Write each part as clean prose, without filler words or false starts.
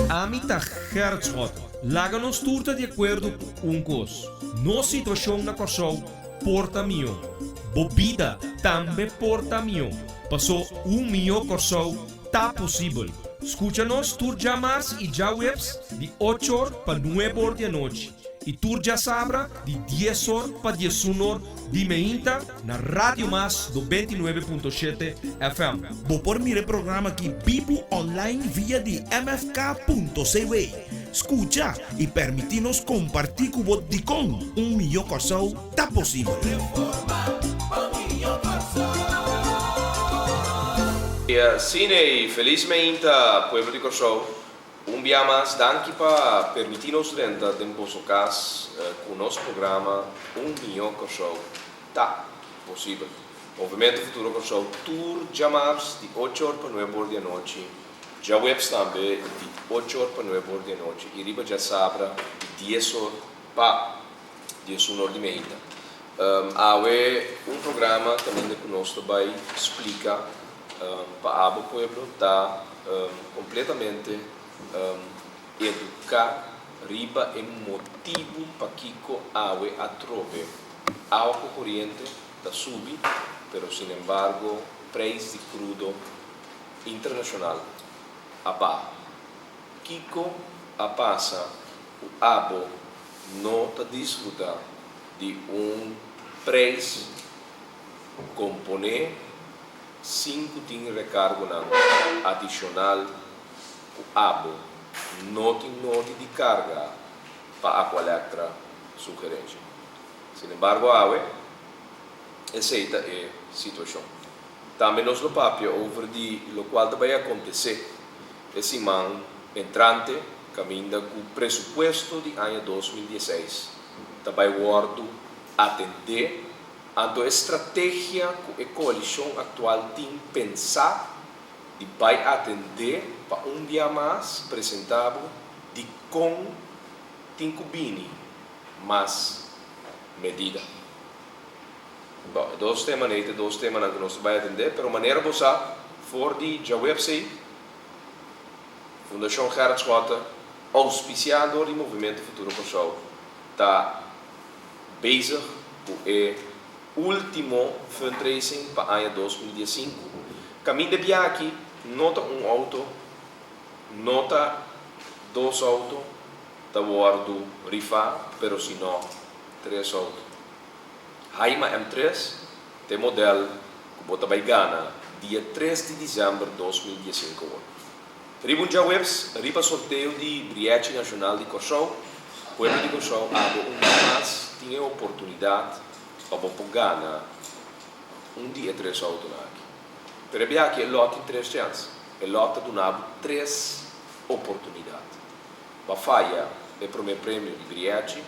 Ami ta Gerrit Schotte. Laga nos tur ta di akuerdo ku un kos, nos situashon na Kòrsou por ta mihó. Bo bida tambe por ta mihó. Pasó un mihó Kòrsou ta posibel. Skucha nos tur djamars i djaweps di ocho or pa nuebe or di anochi i tur djasabra di dies or pa diesun or di meinta na Radio Mas 99.7 FM. Bo por mira e programa aki bibu online via di mfk.cw. Skucha i permití nos kompartí ku bo dikon un mihó Kòrsou ta posibel. Sine i felis meinta pueblo di Kòrsou. Un bia mas danki pa permití nos drenta den boso kas ku nos programa Un Mihó Kòrsou Ta Posibel. Movementu Futuro Kòrsou tur djamars di ocho or pa nuebe or di anochi, djaweps tambe di ocho or pa nuebe or di anochi i riba djasabra di dies or pa 11 or di meinta. Awe un programa kaminda ku nos ta bai splika Pa abo pueblo ta completamente educa riba e motibu pakico awe atrobe awa cu coriente ta subi pero sinembargo prijs di crudo internacional a baha. Kico a pasa cu abo no ta disfruta di un prijs Komponé sin ku tin rekargonan adishonal ku abo no tin nodi di karga pa Aqualectra su gerensha. Sinembargo awe esei ta e situashon. Tambe nos lo papia over di lokual ta bai akontesé e siman entrante kaminda ku presupuesto di aña 2016 ta bai wòrdu atendé. Anto e strategia ku e koalishon aktual tin pensá di bai atendé pa un bia mas presentá bo dikon tin ku bini mas medida. Bo, e dos temanan ei ta e dos temanan ku nos ta bai atendé, pero manera bo sa for di djaweps ei Fundashon Gerrit Schotte, ouspisiá dor di Movementu Futuro Kòrsou, ta bezig ku e último fundraising pa aña 2015. Kaminda bia aki no ta un outo, no ta dos outo ta wòrdu rifá, pero sino tres outo. Haima M3 ta e modèl ku bo ta bai gana dia 3 di desèmber 2015 awor. Riba un djaweps, riba sorteo di Brièchi Nashonal di Kòrsou, pueblo di Kòrsou abo un bia mas tin e oportunidat pa bo por gana un di e tres outonan aki. Pero e bia aki e lòt tin tres chèns. E lòt ta duna bo tres oportunidat. Bo a faya e promé premio di Brièchi,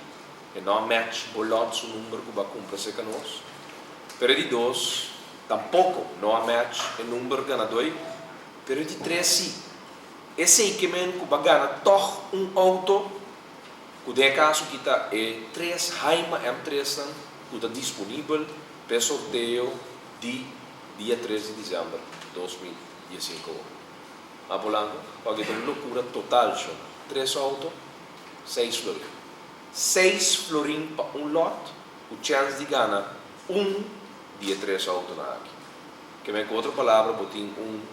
e no a mèch bo lòt su number ku bo a kumpra serka nos. Pero e di dos tampoko no a mèch e number ganadó ei. Pero e di tres si. Esei ke men ku ba gana tòg un outo, ku den e kaso ki ta e tres Haima M tresnan ku ta disponibel pa e sorteo di dia 3 di desèmber 2015 awor. Ma Polanco, wak e ta un lokura total shon. Tres outo, seis florin. Seis florin pa un lòt ku chèns di gana un di e tres outonan aki. Ke men ku otro palabra bo tin un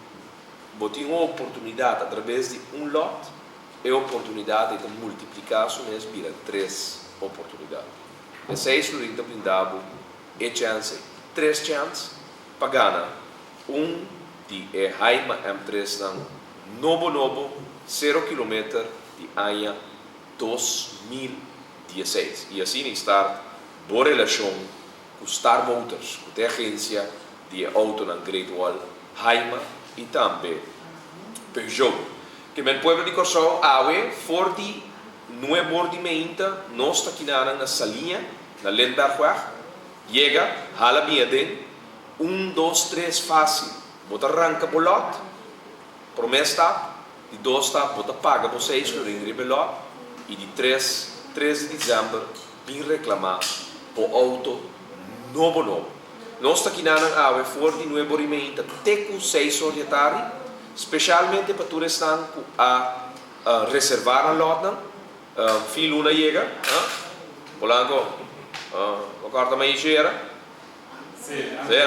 bo tin un oportunidat atrabes di un lòt, e oportunidat ei ta multipliká su mes bira tres oportunidat. E seis florin ta brinda bo e chèns ei, tres chèns pa gana un di e Haima M tresnan nobo nobo, sero kilometer di aña 2016. I asina i start bo relashon ku Star Motors, ku ta e agensia di e outonan Great Wall, Haima i tambe Peugeot. Ke men pueblo di Kòrsou awe for di nuebe or di meinta nos ta kinanan na Saliña, na Lindberghweg. Yega, hala bin aden, un dos tres fásil. Bo ta ranka bo lòt, promé stap, di dos stap bo ta paga bo seis florin riba e lòt i di tres, 3 di desèmber Bin reclama bo auto nobo nobo. Nos ta kinanan awe for di nuebe ora y meinta te cu seis or di atardi. Spesialmente pa tur esnan ku a reservá nan lòtnan. Fin luna yega, ha? Polanco, bo kòrta maishi era? Sí,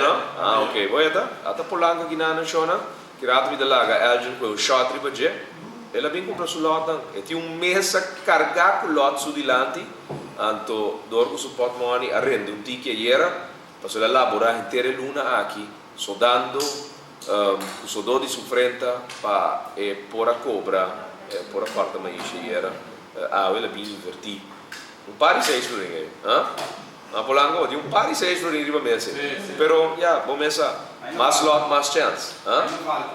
no? Ah, ok. Bo eta? Ata Polanco ki nan a shona, ki rato mi ta laga Elgin ku e un shòt riba dje. El a bin kumpra su lòtnan. E tin un mesa kargá ku lòt su dilanti, anto dor ku su pòtmòni a rende un tiki ayera, pasobra el a laborá henter e luna aki sodando ku sodó di su frenta pa e por a kobra, e por a kòrta maishi ayera. Awe el a bin invertí un par di seis florin ei, ha? Ma Polanco, tin un par di seis florin riba mesa ei. Pero, ya, bo mes sa, mas lòt, mas chèns, ha?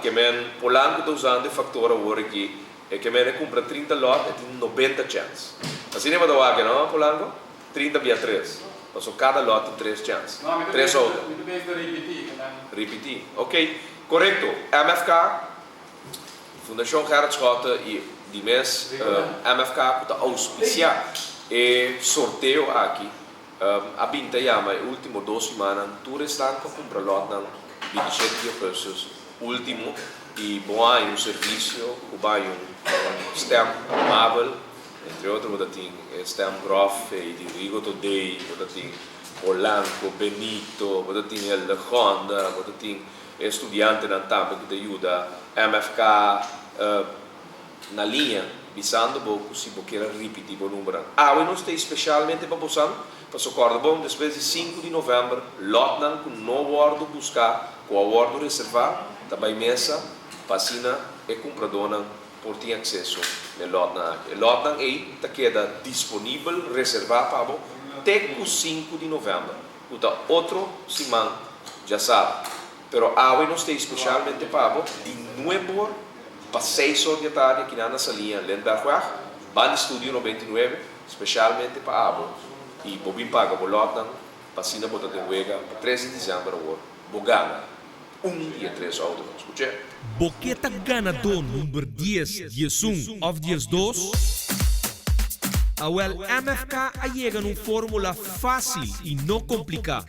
Ke men Polanco ta usando e faktor awor aki, e ke men e kumpra 30 lòt, e tin 90 chèns. Asina e bo ta wak, no, Polanco? 30 bia tres. Paso kada lòt tin tres chèns. Tres outo. Ripití. Ok. Korekto. MFK, Fundashon Gerrit Schotte i di mes MFK ku ta ouspisiá e sorteo aki a bin ta yama e último dos simannan tur esnan ku a kumpra lòtnan 27 di ougùstùs último i bo haña un servisio ku bai un stèm amabel, entre otro bo ta tin e stèm gròf ei di Rigo Todey, bo ta tin Polanco, Benito, bo ta tin El Legonda, bo ta tin E studiantenan tambe ku ta yuda MFK na liña bisando bo ku si bo kier a ripití bo numbernan. Awe nos ta ei spesialmente pa bosan, paso kòrda bon despues di 5 di novèmber lòtnan ku no wòrdu buská ku a wòrdu reservá ta bai mesa pa asina e kumpradónan por tin akseso na e lòtnan aki. E lòtnan ei ta keda disponibel reservá pa bo te ku 5 di novèmber. Ku ta otro siman djasabra. Pero awe nos ta especialmente pa bo di nuebor pa seis or di atardi aki nan na Saliña Lindbergweg, ban di Studio 99, specialmente pa abo y bo bin paga bo lotnan pa asina bo ta den wega pa 3 di december awor bo gana un di e tres autonan. Scuché. Bo ke ta ganadó number 10, 11 òf 12? Awèl MFK a yega na un fórmula fásil i no kompliká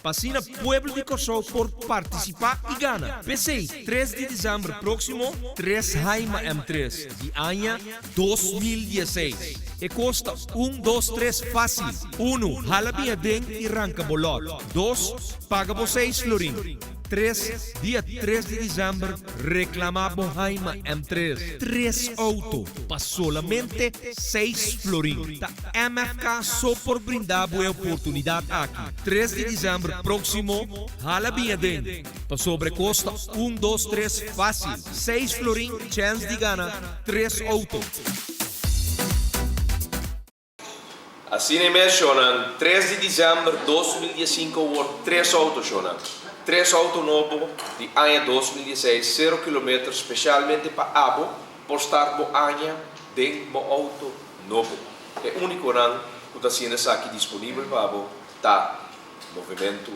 pa asina pueblo di Kòrsou por partisipá i gana. P'esei 3 di desèmber próksimo, tres Haima M3 di aña 2016. E kos ta un, dos, tres fásil. Unu, hala bin aden i ranka bo lòt. Dos, paga bo seis florin. Tres, dia 3 di december reclama bo Haima M3 tres auto pa solamente seis florin. Ta MFK so por brinda bo e oportunidad aki. 3 di december proximo hala bin aden pasobra e costa un dos tres facil seis florin chens di gana tres auto. Asina e mes shownan, 3 di december 2015 awor tres auto shownan. Tres auto nobo di aña 2016, cero kilometer specialmente pa abo por start bo aña den bo auto nobo. E uniconan cu ta haciendo esaki disponibel pa abo ta Movimento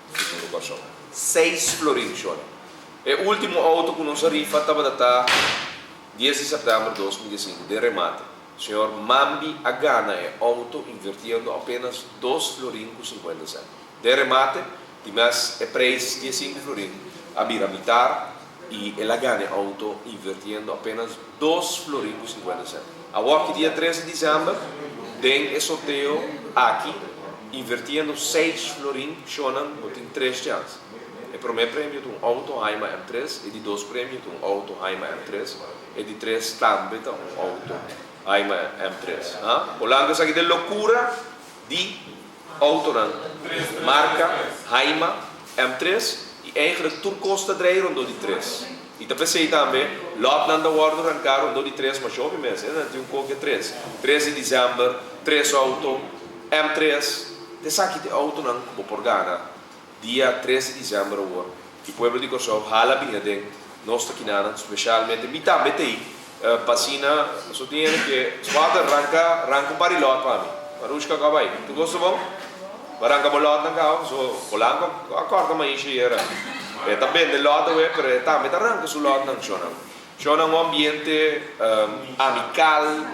Futuro Kòrsou. Seis florin shownan. E ultimo auto cu nos a rifa tabata ta 10 di september 2015 den remate. Señor Mambi a gana e auto invirtiendo apenas dos florin ku 50 sènt. Den remate, di mes e preis di e 5 florin a bira mitar i el a gana e auto invirtiendo apenas dos florin ku 50 sènt. Awor ki dia 3 di dizèmber, den e sorteo aki, invirtiendo 6 florin, shonnan bo tin tres chèns. E promé premio ta un auto Haima M3, e di dos premio ta un auto Haima M3, E di tres tambe ta un auto Haima M3. Ha? Polanco esaki ta e locura di autonan marca Haima M3 y eigenlijk tur cos ta drei rondó di tres. Y ta pesey tambe lotnan ta wordo ranca rondó di tres masha hopi mes. E nan tin un coke tres. 3 di december, tres auto M3. Ta esaki ta e autonan cu bo por gana Dia 3 di december awor y pueblo di Corsou hala bin aden nos ta kinanan specialmente mi tambe ta ey pa asina so tin hende ke Squatter ranka ranka un par di lot pa mi Marushka ko a bay tur cos ta bon bo a ranka bo lotnan caba so Polanco a corta maisha ayera e ta bende lot awe pero e tambe ta ranka su lotnan shonan shonan un ambiente amical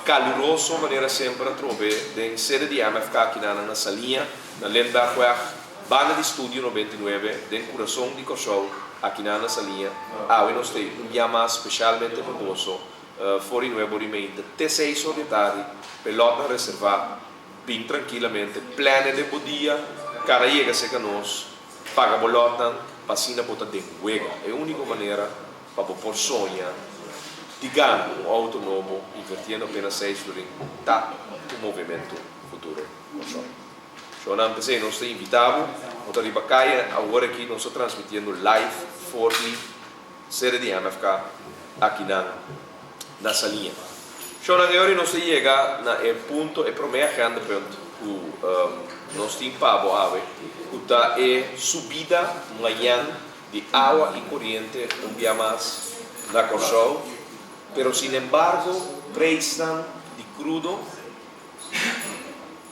caluroso manera semper atrobe den sede di MFK kinanan na Saliña. Na Lindbergweg. Banda di Studio 99, den kurason di Kòrsou, akinan na Saliña. Awe nos t'ei un dia mas spesialmente pa boso, for di nuebe or di meinta te seis or di tardi, p'e lòtnan reservá. Bin trankilamente, plane den bo dia, kara yega serka nos, paga bo lòtnan pa asina bo ta den wega. E úniko manera pa bo por soña di gana un outo nobo invertiendo apenas seis florin ta ku Movementu Futuro Kòrsou. Shownan, p'esei nos ta invitá bo, bo ta riba kaya awor aki nos ta transmitiendo live for di sede di MFK akinan na Saliña. Shownan, e ora nos ta yega na e punto, e promé agendapunt ku nos tin pa bo awe, ku ta e subida mañan di awa i koriente un bia mas na Kòrsou, pero sinembargo preisnan di krudo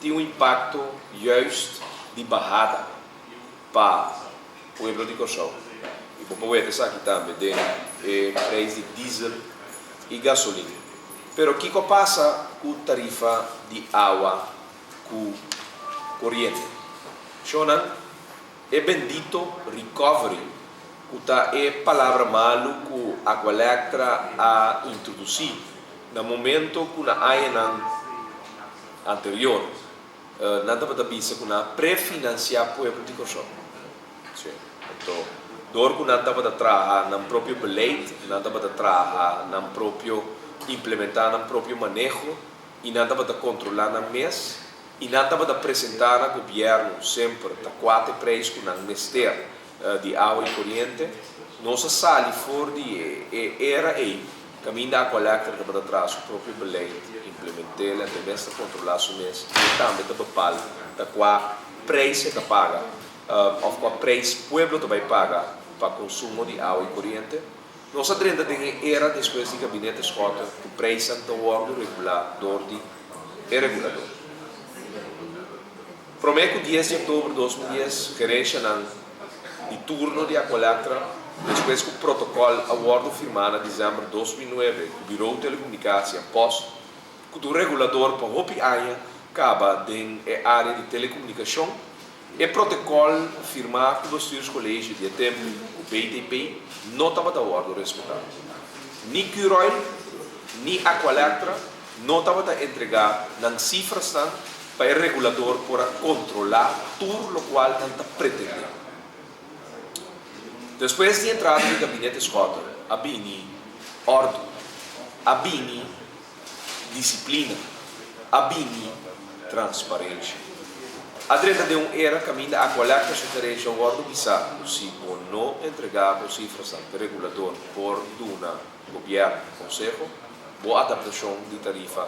tin un impakto juist di bahada pa pueblo di Kòrsou. I bo por weta esaki tambe den e preis di diesel i gasolin. Pero kiko a pasa ku tarifa di awa ku koriente? Shownan, E bendito recovery, ku ta e palabra malu ku Aqualectra a introdusí na momento ku na añanan anterior nan tabata bisa ku nan a prefinansiá pueblo di Kòrsou. Sí, anto dor ku nan tabata traha nan propio beleid, nan tabata traha nan propio, implementá nan propio maneho i nan tabata kontrolá nan mes, I nan tabata presentá na gobièrnu semper ta kua t'e preis ku nan mester di awa i koriente. Nos a sali for di e era ei kaminda Aqualectra tabata traha su propio beleid, implement'el en e mes ta kontrolá su mes i e tambe ta bepal ta kua preis e ta paga òf kua preis pueblo ta bai paga pa konsumo di awa i koriente. Nos a drenta den e era despues di Gabinete Schotte ku preisnan ta wòrdu regulá dor di e regulador. Promé ku dies di òktober 2010 gerenshanan di turno di Aqualectra, despues ku protokòl a wòrdu firmá na desèmber 2009 ku Birou Telekomunikatie en Post, ku ta un regulador pa hopi aña kaba den e área di telekomunikashon, E protocol firmá ku Bestuurscollege di e tempu ku BTP no tabata wòrdu respetá. Ni Curoil ni Aqualectra no tabata entregá nan sifrasnan pa e regulador por a kontrolá tur lokual nan ta pretendé. Despues di entrada di Gabinete Schotten a bini òrdu, a bini disiplina, a bini transparensha. A drenta den un era kaminda Aqualectra su gerensha wòrdu bisá ku si bo no entregá bo sifrasnan p'e regulador por duna gobièrnu konseho, bo adaptashon di tarifa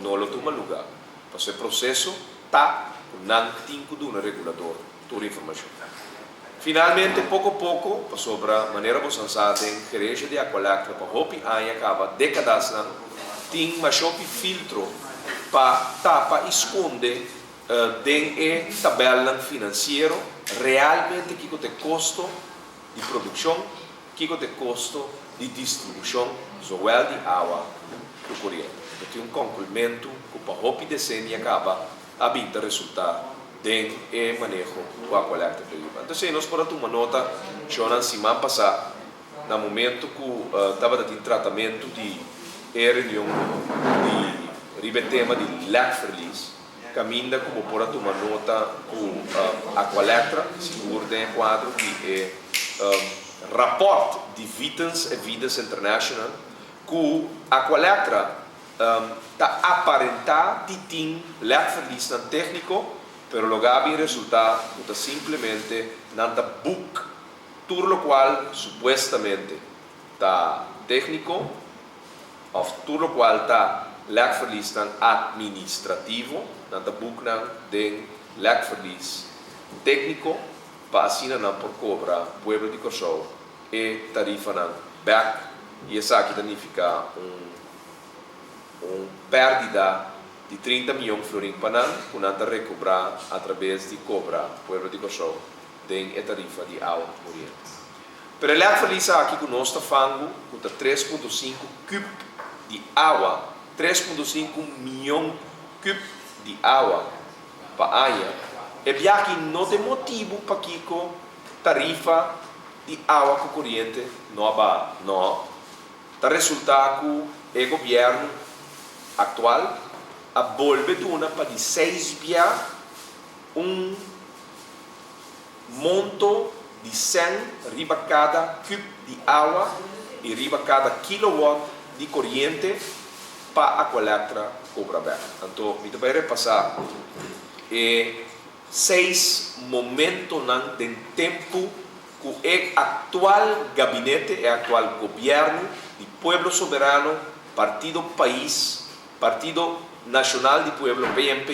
no lo tuma lugá, pasobra e proseso ta ku nan tin ku duna regulador tur informashon. Finalmente, poko poko, pasobra manera bo san sa den gerencia di Aqualectra pa hopi aña caba, decadasnan, tin mashopi filtro pa tapa y sconde den e tabelnan financiero realmente kico ta e costo di produccion, kico ta e costo di distribucion zowel di awa cu coriente. Ta tin un concluimento cu pa hopi decenia caba a bin ta resultá den e maneho ku Aqualectra ta yuba. Entonces nos por a tuma nota shownan siman pasá na momento ku tabata tin tratamentu di e reunion di riba e tema di lekverlies kaminda ku bo por a tuma nota ku Aqualectra sigur den e kuadro di e rapòrt di Vitens en Vides International ku Aqualectra Ta aparentá di tin lèkverliesnan tékniko, pero lo ga bin resultá ku ta simplemente nan ta boek tur lokual supuestamente ta tékniko òf tur lokual ta lèkverliesnan atministrativo, nan ta boek nan den lèkverlies tékniko pa asina nan por kobra pueblo di Kòrsou e tarifanan bèk i esaki ta nifiká un un pèrdida di 30 mion florin pa nan ku nan ta rekobrá atrabes di kobra pueblo di Kòrsou den e tarifa di awa koriente. Pero e lèkverlies aki ku nos ta fangu ku ta 3.5 kùp di awa, 3.5 mion kùp di awa pa aña. E biaha aki no ta e motibu pakiko tarifa di awa ku koriente no a baha. No. Ta resultá ku e gobièrnu aktual a bolbe duna pa di seis bia un monto di sèn riba kada kùp di awa i riba kada kilowòt di koriente pa Aqualectra kobra bèk. Anto mi ta bai repasá e seis momentonan den tempu ku e aktual gabinete, e aktual gobièrnu di Pueblo Soberano, Partido Pais, Partido Nashonal di Pueblo, PNP,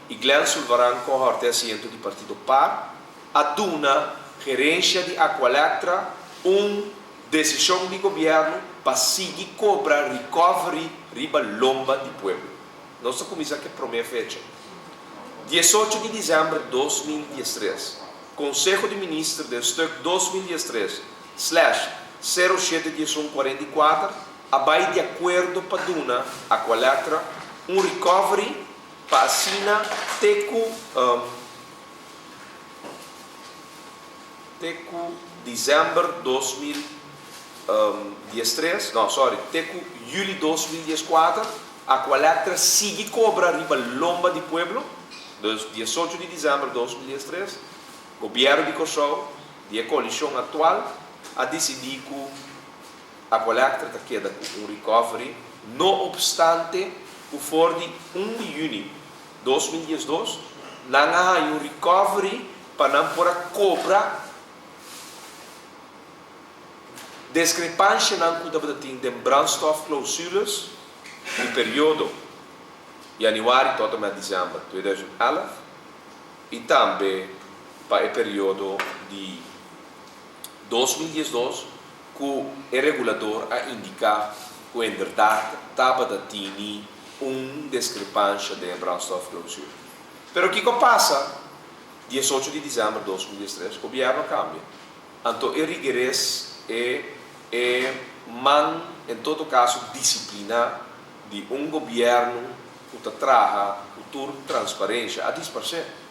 i Glenn Sulvaran kohorte asiento di Partido par, a duna gerensha di Aqualectra un desishon di gobièrnu pa sigui kobra recovery riba lomba di pueblo. Nos ta kuminsá ku e promé fecha, 18 di desèmber 2013, Konseho di Minister den stuk 2013 slash sero shete diesun kuarenta i kuater a bai di akuerdo pa duna Aqualectra un recovery pa asina te ku te ku desèmber 2013, no sorry, te ku yüli 2014 Aqualectra sigui kobra riba lomba di pueblo, dus 18 di desèmber 2013 Gobièrnu di Kòrsou di e koalishon aktual a disidí ku Aqualectra ta keda ku un recovery no opstante ku for di 1 di yüni 2012 nan a haña un recovery pa nan por a kobra deskrepanshanan ku tabata tin den brandstofclausules di periodo yanüari tot en met desèmber 2011 i tambe pa e periodo di 2012 ku e regulador a indiká ku inderdat tabata tini un deskrepansha den e brandstofclausule. Pero kiko a pasa 18 di desèmber 2013? Gobièrnu a kambia. Anto e rigeres, e e man en todo kaso disipliná di un gobièrnu ku ta traha ku tur transparensha a disparsé.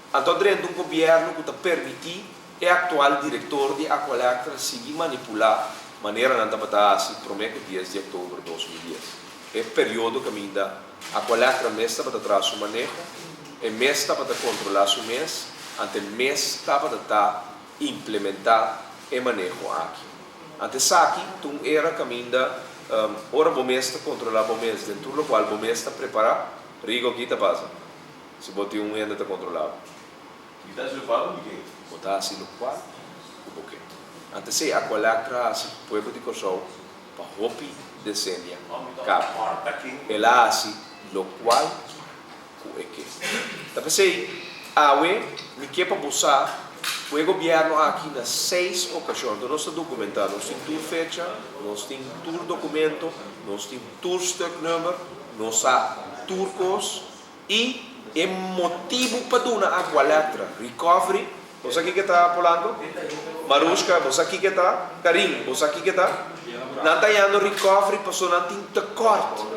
Anto a drenta un gobièrnu ku ta permití e aktual direktor di Aqualectra sigui manipulá manera nan tabata hasi promé ku 10 di òktober 2010, e periodo kaminda Aqualectra mes tabata traha su maneho, e mes tabata kontrolá su mes, ante mes tabata ta implementá e maneho aki. Ante esaki ta un era kaminda ora bo mes ta kontrolá bo mes den tur lokual bo mes ta prepará, Rigo ki ta pasa si bo tin un hende ta kontrolá bo? Mi ta hasi lokual ku mi ke. Bo ta hasi lokual ku bo ke. Ante esei Aqualectra hasi pueblo di Kòrsou pa hopi desenia kaba. El a hasi lokual ku e ke. Ta p'esei awe mi ke pa bo sa ku e gobièrnu aki na seis okashon, anto nos ta dokumentá, nos tin tur fecha, nos tin tur dokumento, nos tin tur stuknummer, nos sa tur kos i e motibu pa duna Aqualectra recovery, bo sa kiko e ta Polanco? Marushka, bo sa kiko e ta? Karin, bo sa kiko e ta? Nan ta yando recovery pasobra nan tin tekort.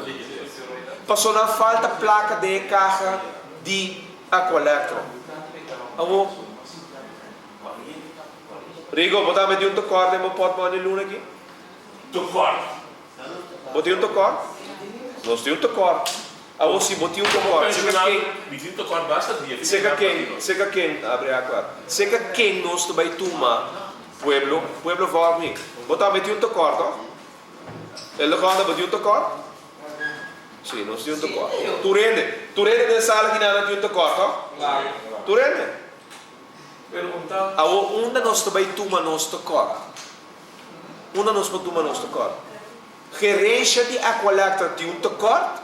Pasobra nan falta plaka den e kaha di Aqualectra. Awor, Rigo, bo tambe tin un tekort den bo portmòne luna aki? Tekort? Bo tin un tekort? Nos tin un tekort. Awor, si bo tin un tekort, seka ken? Mi tin tekort basta dia. Seka ken? Seka ken? Abri akwa. Seka ken nos ta bai tuma pueblo? Pueblo vòlg mi. Bo tambe tin un tekort, òf? Eldegonda, bo tin un tekort? Sí, nos tin un tekort. Tur hende, tur hende den sala aki nan tin un tekort, toch? Tur hende. Awor, unda nos ta bai tuma nos tekort? Unda nos por tuma nos tekort? Gerensha di Aqualectra tin un tekort,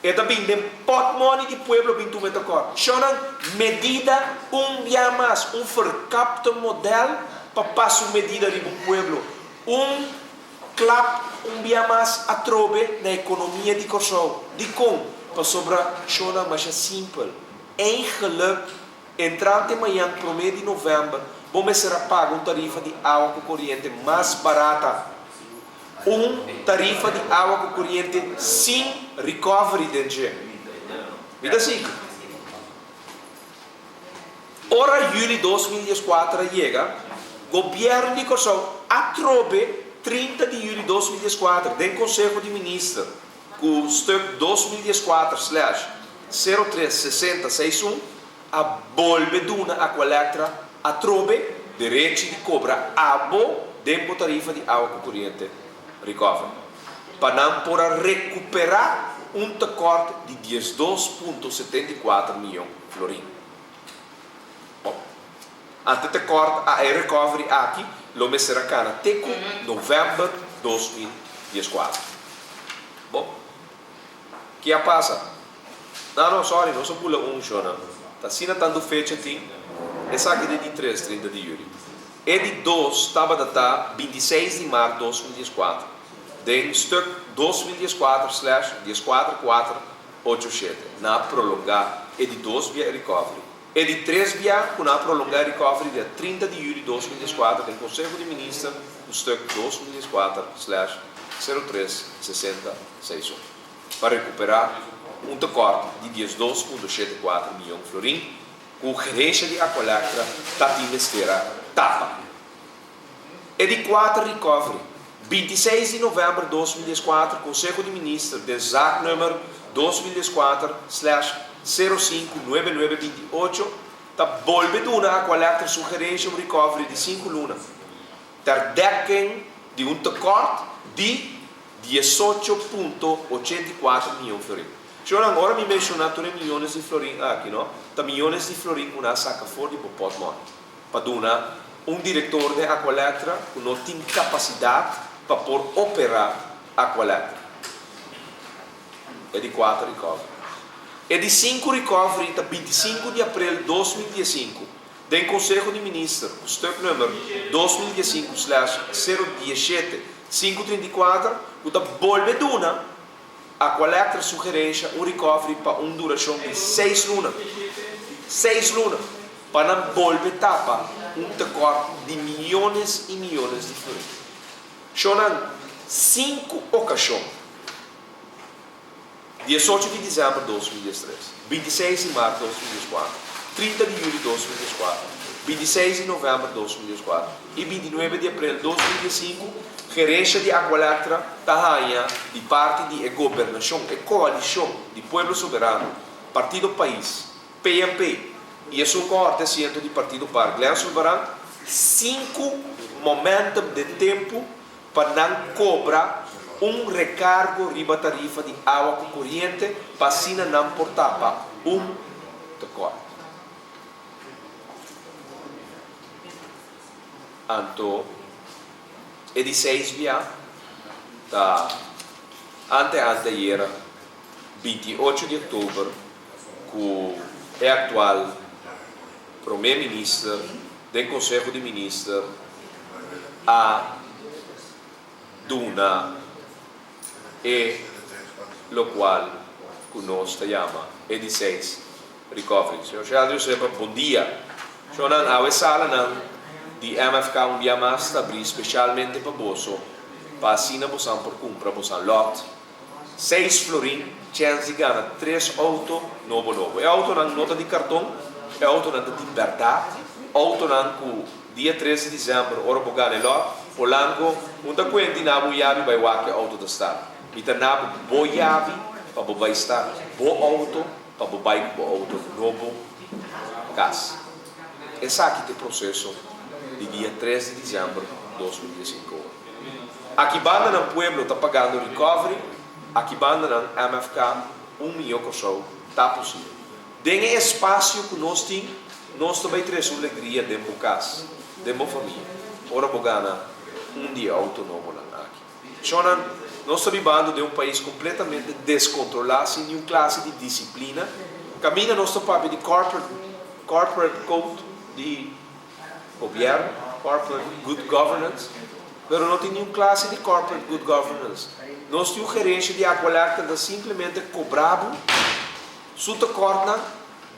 e ta bin den pòtmòni di pueblo bin tuma e tekort. Shònan, medida un bia mas, un verkapte modèl pa pasa un medida riba un pueblo. Un. Klap un bia mas atrobe na ekonomia di Kòrsou. Dikon? Pasobra shownan masha simpel. Eigenlik, entrante mañan promé di novèmber, bo mester a paga un tarifa di awa ku koriente mas barata. Un tarifa di awa ku koriente sin recovery den dje. Mi ta sigui. Ora yüli 2014 a yega, Gobièrnu di Kòrsou atrobe 30 di yüli 2014 den Konseho di Minister ku stuk 2014/03 60 61 a bolbe duna Aqualectra atrobe derechi di kobra abo den bo tarifa di awa ku koriente recovery pa nan por a rekuperá un tekòrt di 12.74 mion florin. Bon, ante tekòrt a e recovery aki lo mester a kana te ku novèmber 2014. Bon, ki a pasa? No, no, sorry, nos a bula un shona. Ta asina tantu fecha tin, esaki ta e di tres, 30 di yüli. E di dos tabata ta 26 di mart 2014, den stuk 2014/14487, nan a prolongá e di dos bia e recovery. E di tres bia ku nan a prolongá e recovery dia 30 di yüli 2014 den Konseho di Minister ku stuk 2014/03 60 61 pa rekuperá un tekòrt di 12.74 mion florin ku gerensha di Aqualectra ta tin mester a tapa. E di kuater recovery, 26 di novèmber 2014 Konseho di Minister den zaaknummer 2014/059928 ta bolbe duna Aqualectra su gerensha un recovery di sinku luna ter dekking di un tekòrt di 18.84 mion florin. Shornan, ora mi menshoná tur e miyones di florin aki, no, ta miyones di florin ku nan a saka for di bo pòtmòni pa duna un direktor den Aqualectra ku no tin kapasidat pa por operá Aqualectra. E di kuater recovery. E di sinku recovery ta 25 di aprel 2015 den Konseho di Minister ku stuknummer 2015/017 534 ku ta bolbe duna Aqualectra su gerensha un recovery pa un durashon di seis luna, seis luna, pa nan bolbe tapa un tekòrt di miyones i miyones di florin. Shownan sinku okashon, 18 di desèmber 2013, 26 di mart 2014, 30 di yüli 2014, 26 di novèmber 2014 i 29 di aprel 2015, Gerencia di Aqualectra ta haña di parti di e gobernashon, e koalishon di Pueblo Soberano, Partido Pais, PNP, i esun kohorte asiento di Partido par, Glenn Sulvaran, sinku momentum den tempu pa nan kobra un rekargo riba tarifa di awa ku koriente pa asina nan por tapa un tekort. Anto e di seis bia ta ante ante ayera 28 di oktober ku e aktual Prome Minister den Konseho di Minister a duna e lokual ku nos ta yama e di seis recovery. Señor Sheldry Josepa, bon dia. Shownan, awe salanan di MFK un bia mas ta abrí spesialmente pa boso pa asina bosan por kumpra bosan lòt. Seis florin chèns di gana tres outo nobo nobo. E outonan no ta di karton, e outonan ta di bèrdat, outonan ku dia tres di desèmber ora bo gana e lòt, Polanco un ta kuenti na bo yabi bai wak e outo ta sta. Mi ta na bo bo yabi pa bo bai sta bo outo pa bo bai ku bo outo nobo kas. Esaki ta e proseso di dia tres di desèmber 2015 ora. Aki banda nan pueblo ta pagando recovery, aki banda nan MFK un mihó Kòrsou ta posibel. Den e espasio ku nos tin, nos ta bai trese un legria den bo kas, den bo famia, ora bo gana un di e outo nobonan aki. Shonnan, nos ta bibando den un pais kompletamente deskontrolá sin niun klase di disiplina. Kaminda nos ta papia di corporate corporate code di gobièrnu, corporate good governance, pero no tin niun klase di corporate good governance. Nos tin un gerensha di Aqualectra ta simplemente kobra bo su tekortnan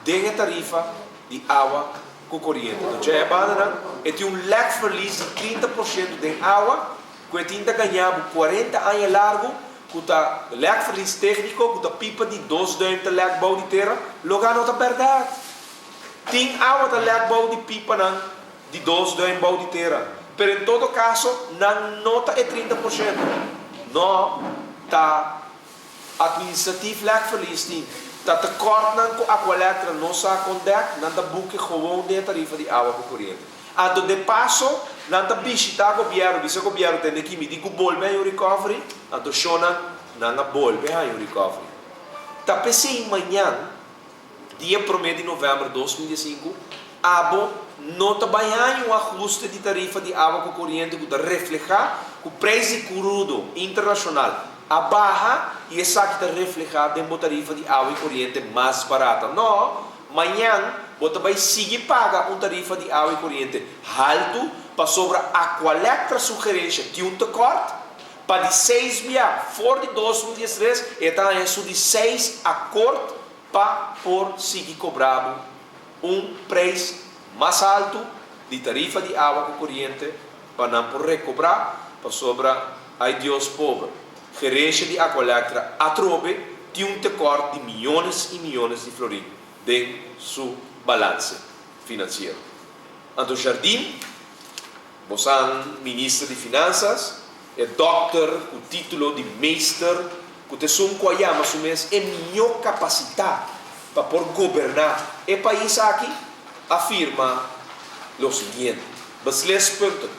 den e tarifa di awa ku koriente. Enton dje e bandanan e tin un lèkverlies di 30% den awa ku e tin ta gaña bo 40 aña largu ku ta lèkverlies tékniko ku ta pipa di dos duim ta lèk bou di tera, loga no ta bèrdat. Tin awa ta lèk bou di pipanan di dos duim bou di tera, pero en todo kaso nan no ta e 30%. No ta administratief lèkverlies tin. Ta tekortnan ku Aqualectra no sa kon dèk, nan ta buke gewoon den e tarifa di awa ku koriente. Anto de paso nan ta bishita gobièrnu, bisa gobièrnu tende ki mi di ku bolbe haña un recovery, anto shonnan nan a bolbe haña un recovery. Ta p'esei mañan Dia promé di novèmber 2015, abo no ta bai haña un ahuste di tarifa di awa ku koriente ku ta reflehá ku preis di krudo internashonal a baha i esaki ta reflehá den bo tarifa di awa i koriente mas barata. No, mañan bo ta bai sigui paga un tarifa di awa i koriente haltu pasobra Aqualectra su gerensha tin un tekòrt. Pa di seis bia for di 2013 e ta haña su di seis akort pa por sigui kobra bo un preis mas haltu di tarifa di awa ku koriente pa nan por rekobrá pasobra ai Dios pober, gerencia di Aqualectra atrobe tin un tekort di miyones i miyones di florin den su balanse finansiero. Anto Jardim, bosan minister di Finansas, e dòkter ku título di meester ku ta esun ku a yama su mes e mihó kapasitá pa por goberná e pais aki, a firma lo siguiente, Beslispunten.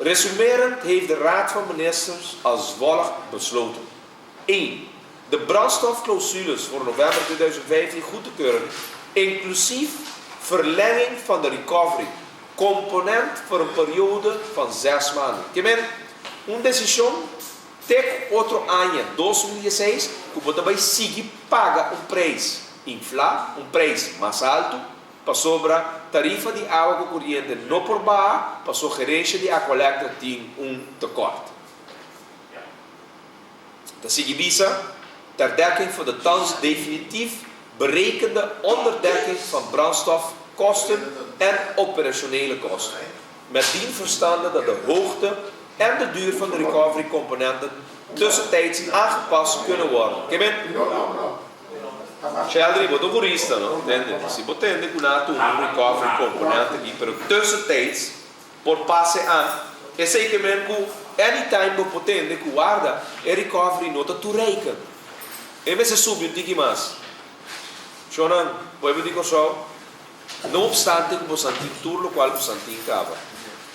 Resumerend heeft de Raad van Ministers als volgt besloten, 1. De brandstofclausules voor november 2015 goed te keuren, inclusief verlenging van de recovery component voor een periode van 6 maanden. Ke men, un desishon Te ku otro aña 2016 ku bo ta bai sigui paga un preis inflá, un preis mas altu, pasobra tarifa di awa ku koriente no por baha paso gerensha di Aqualectra tin un tekort. Ta sigui bisa, Ter dekking voor de thans definitief berekende onderdekking van brandstofkosten en operationele kosten. Met dien verstande dat de hoogte en de duur van de recovery componenten tussentijds aangepast kunnen worden. Ke men? Sheldry, bo ta un hurista, no? Tende? Si bo tende ku nan a tuma un recovery component aki, pero tussentijds por pase aan, esei ke men ku anytime bo por tende ku warda, e recovery no ta toereikend. E mester subi un tiki mas. Shonnan, pueblo di Kòrsou, No obstante ku bosan tin tur lokual bosan tin kaba.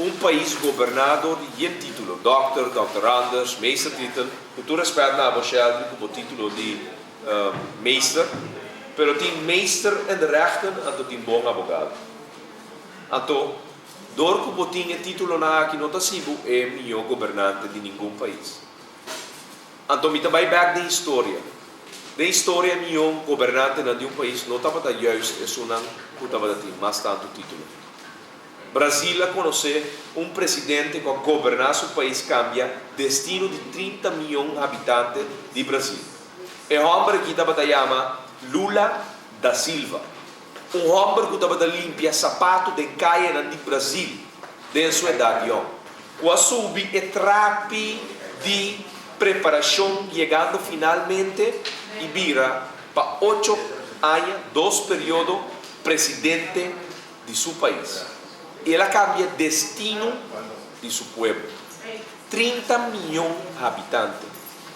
Un pais goberná dor di yen título, dòkter, dòkteranders, meestertitel, ku tur rèspèt na abo Sheldry ku bo título di meester, pero tin meester in de rechten anto tin bon abogado. Anto, dor ku bo tin e títulonan aki no ta hasi bo e mihó gobernante di ningun pais. Anto mi ta bai bèk den historia. Den historia e mihó gobernantenan di un pais no tabata juist esunnan ku tabata tin mas tantu título. Brazil a konosé un presidente ku a goberná su pais kambia destino di 30 mion habitante di Brazil. E hòmber aki tabata yama Lula da Silva. Un hòmber ku tabata limpia sapatu den kayanan di Brazil den su edat yòn, ku a subi e trapi di preparashon yegando finalmente i bira pa ocho aña, dos periodo, presidente di su pais. El a kambia destino di su pueblo. 30 mion habitante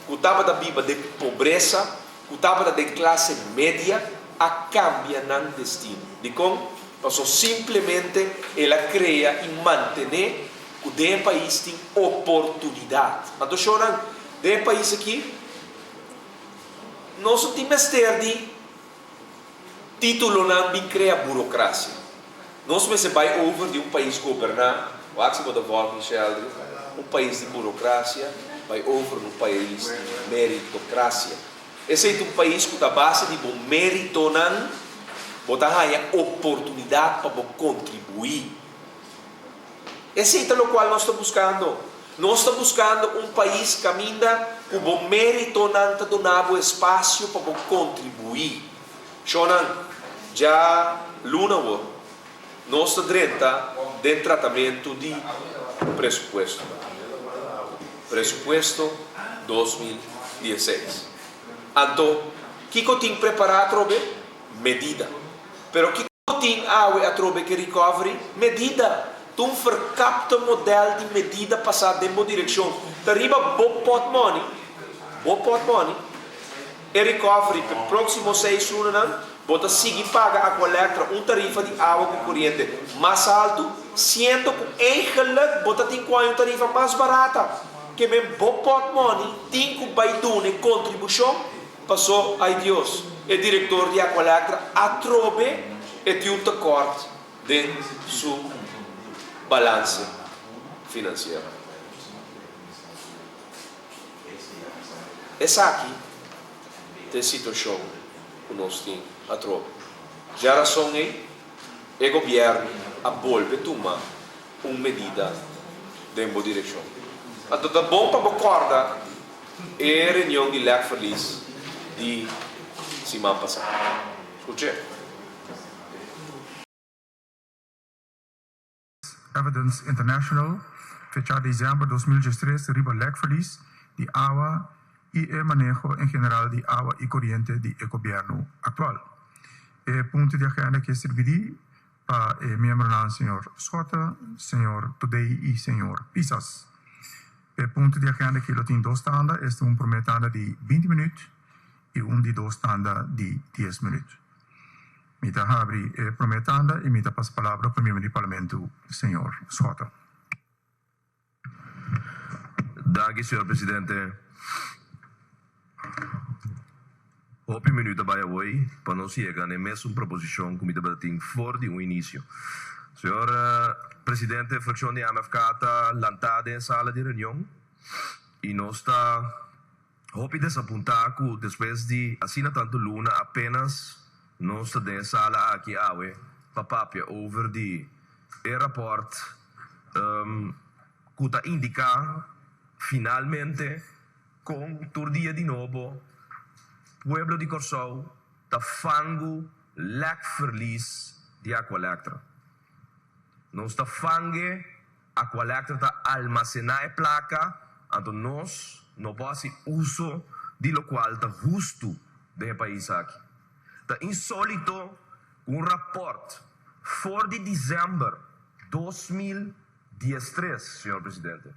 ku tabata biba den pobresa ku tabata den klase media a kambia nan destino. Dikon? Pasobra simplemente el a krea i mantené ku den e pais tin oportunidat. Anto shownan, den e pais aki nos no tin mester di titulonan bin krea burokrasia. Nos mester bai over di un pais goberná, wak si bo ta vòlg mi Sheldry, un pais di burokrasia bai over na un pais di meritokrasia. Esei ta un pais ku ta base di bo méritonan bo ta haña oportunidat pa bo kontribuí. Esei ta lokual nos ta buskando. Nos ta buskando un pais kaminda ku bo méritonan ta duna bo espasio pa bo kontribuí. Shonnan, dja luna awor, nos ta drenta den tratamentu di presupuesto. Presupuesto 2016. Anto, kiko tin prepará atrobe? Medida. Pero kiko. tin awe atrobe ku recovery? Medida. Ta un verkapte modèl di medida pasá den bo direkshon. Ta riba bo pòtmòni, bo pòtmòni, e recovery pa e próksimo seis lunanan, bo ta sigui paga Aqualectra un tarifa di awa ku koriente mas haltu, siendo ku eigenlijk bo ta tin ku haña un tarifa mas barata. Ke men bo pòtmòni tin ku bai duna e kontribushon. Pasó, ai Dios, e direktor di Aqualectra atrobe e tin un tekort den su balanse finansiero. Esaki ta e situashon ku nos tin atrobe. Djarason ei, e gobièrnu a bolbe tuma un medida den bo direkshon. Anto ta bon pa bo kòrda e reunion di lèkverlies di siman pasá. Skuch'é. Evidence International, fechá desèmber 2013 riba lèkverlies di awa i e maneho en general di awa i koriente di e gobièrnu aktual. E punto di agenda ke sirbidí pa e miembronan señor Schotte, señor Todey i señor Pisas. E punto di agenda aki lo tin dos tanda, esta un promé tanda di 20 minüt i un di dos tanda di 10 minüt. Mi ta habri e promé tanda i mi ta pasa palabra pa miembro di Parlamento señor Schotte. Danki, señor presidente. Hopi minuut a bai awoi pa nos yega na e mesun proposicion cu mi tabata tin for di un inicio. Señor presidente, fraccion di MFK ta lanta den e sala di reunion y nos ta hopi desapunta cu despues di asina tanto luna apenas nos ta den e sala aki awe pa papia over di e rapport cu ta indica finalmente Kon tur dia di nobo pueblo di Kòrsou ta fangu lèkverlies di Aqualectra. Nos ta fang'e, Aqualectra ta almasená e plaka, anto nos no por hasi uso di lokual ta hustu den e pais aki. Ta insólito ku un rapòrt for di desèmber 2013, señor presidente.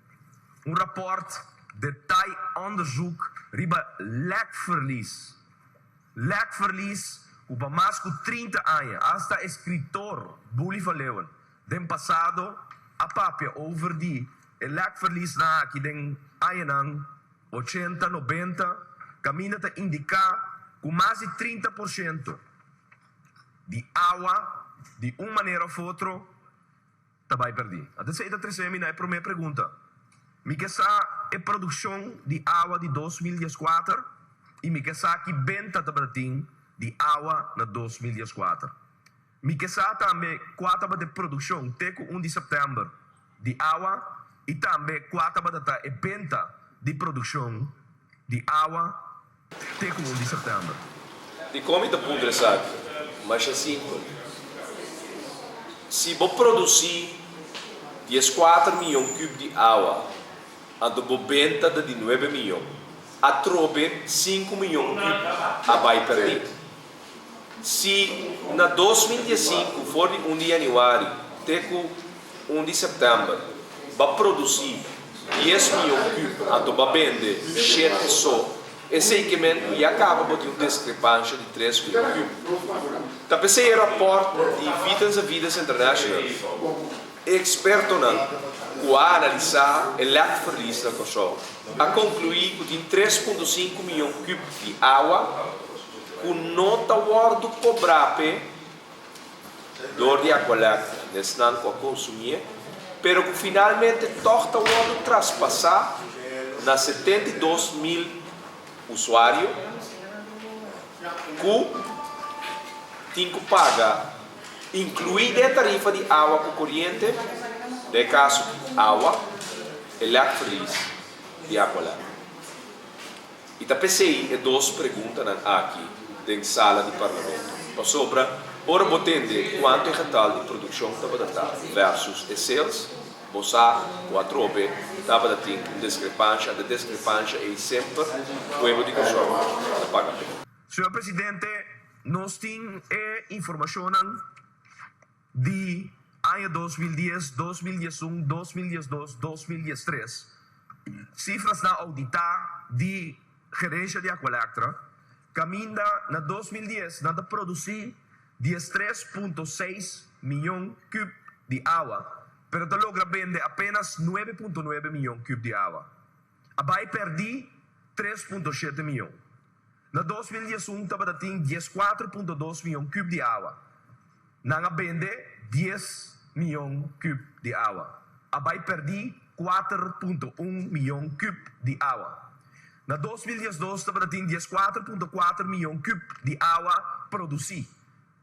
Un rapport detailonderzoek riba lekverlies. Lekverlies ku pa mas ku 30 aña hasta eskritor Boelie van Leeuwen den pasado a papia over di e lekverliesnan aki den añanan 80, 90 kaminda ta indiká ku mas di 30% di awa di un manera òf otro ta bai pèrdí. Anto esei ta trese mi na e promé pregunta. Mi ke sa e produkshon di awa di 2014 i mi ke sa ki benta tabata tin di awa na 2014. Mi ke sa tambe kua tabata e produkshon te ku 1 di sèptèmber di awa i tambe kua tabata ta e benta di produkshon di awa te ku 1 di sèptèmber. Dikon mi ta puntra esaki? Masha simpel. Si bo produsí 14 mion kub di awa, anto bo benta ta di 9 mion, atrobe 5 mion kub a bai pèrdí. Si na 2015, for di 1 di yanüari te ku 1 di sèptèmber, b'a produsí 10 mion kub anto b'a bende shete so, esei ke men ku ya kaba bo tin un diskrepansha di 3 mion kub. Ta p'esei e rapòrt di Vitens en Vidas International, e ekspertonan ku a analisá e lèkverlies na Kòrsou a konkluí ku tin 3.5 mion kub di awa ku no ta wòrdu kobrá p'e dor di Aqualectra na esnan ku a konsumié, pero ku finalmente tòg ta wòrdu traspasá na 72,000 usuario ku tin ku paga, inkluí den e tarifa di awa ku koriente, den e kaso ki awa, e lèkverlies di Aqualectra. I ta p'esei e dos preguntanan aki den sala di Parlamento. Pasobra ora bo tende kuantu e getal di produkshon tabata ta versus e sales, bo sa ku atrobe tabata tin un diskrepansha, anto e diskrepansha ei semper pueblo di Kòrsou ta paga p'e. Señor Presidente, nos tin e informashonnan. di aña 2010, 2011, 2012, 2013, sifranan ouditá di gerensia di Aqualectra, kaminda na 2010 nan a produsí 13.6 mion kùp di awa, pero ta logra bende apenas 9.9 mion kùp di awa. A bai pèrdí 3.7 mion. Na 2011 tabatin 14.2 mion kùp di awa. Nan a bende 10 mion kùp di awa. A bai pèrdí 4.1 mion kùp di awa. Na 2012 tabatin 14.4 mion kùp di awa produsí.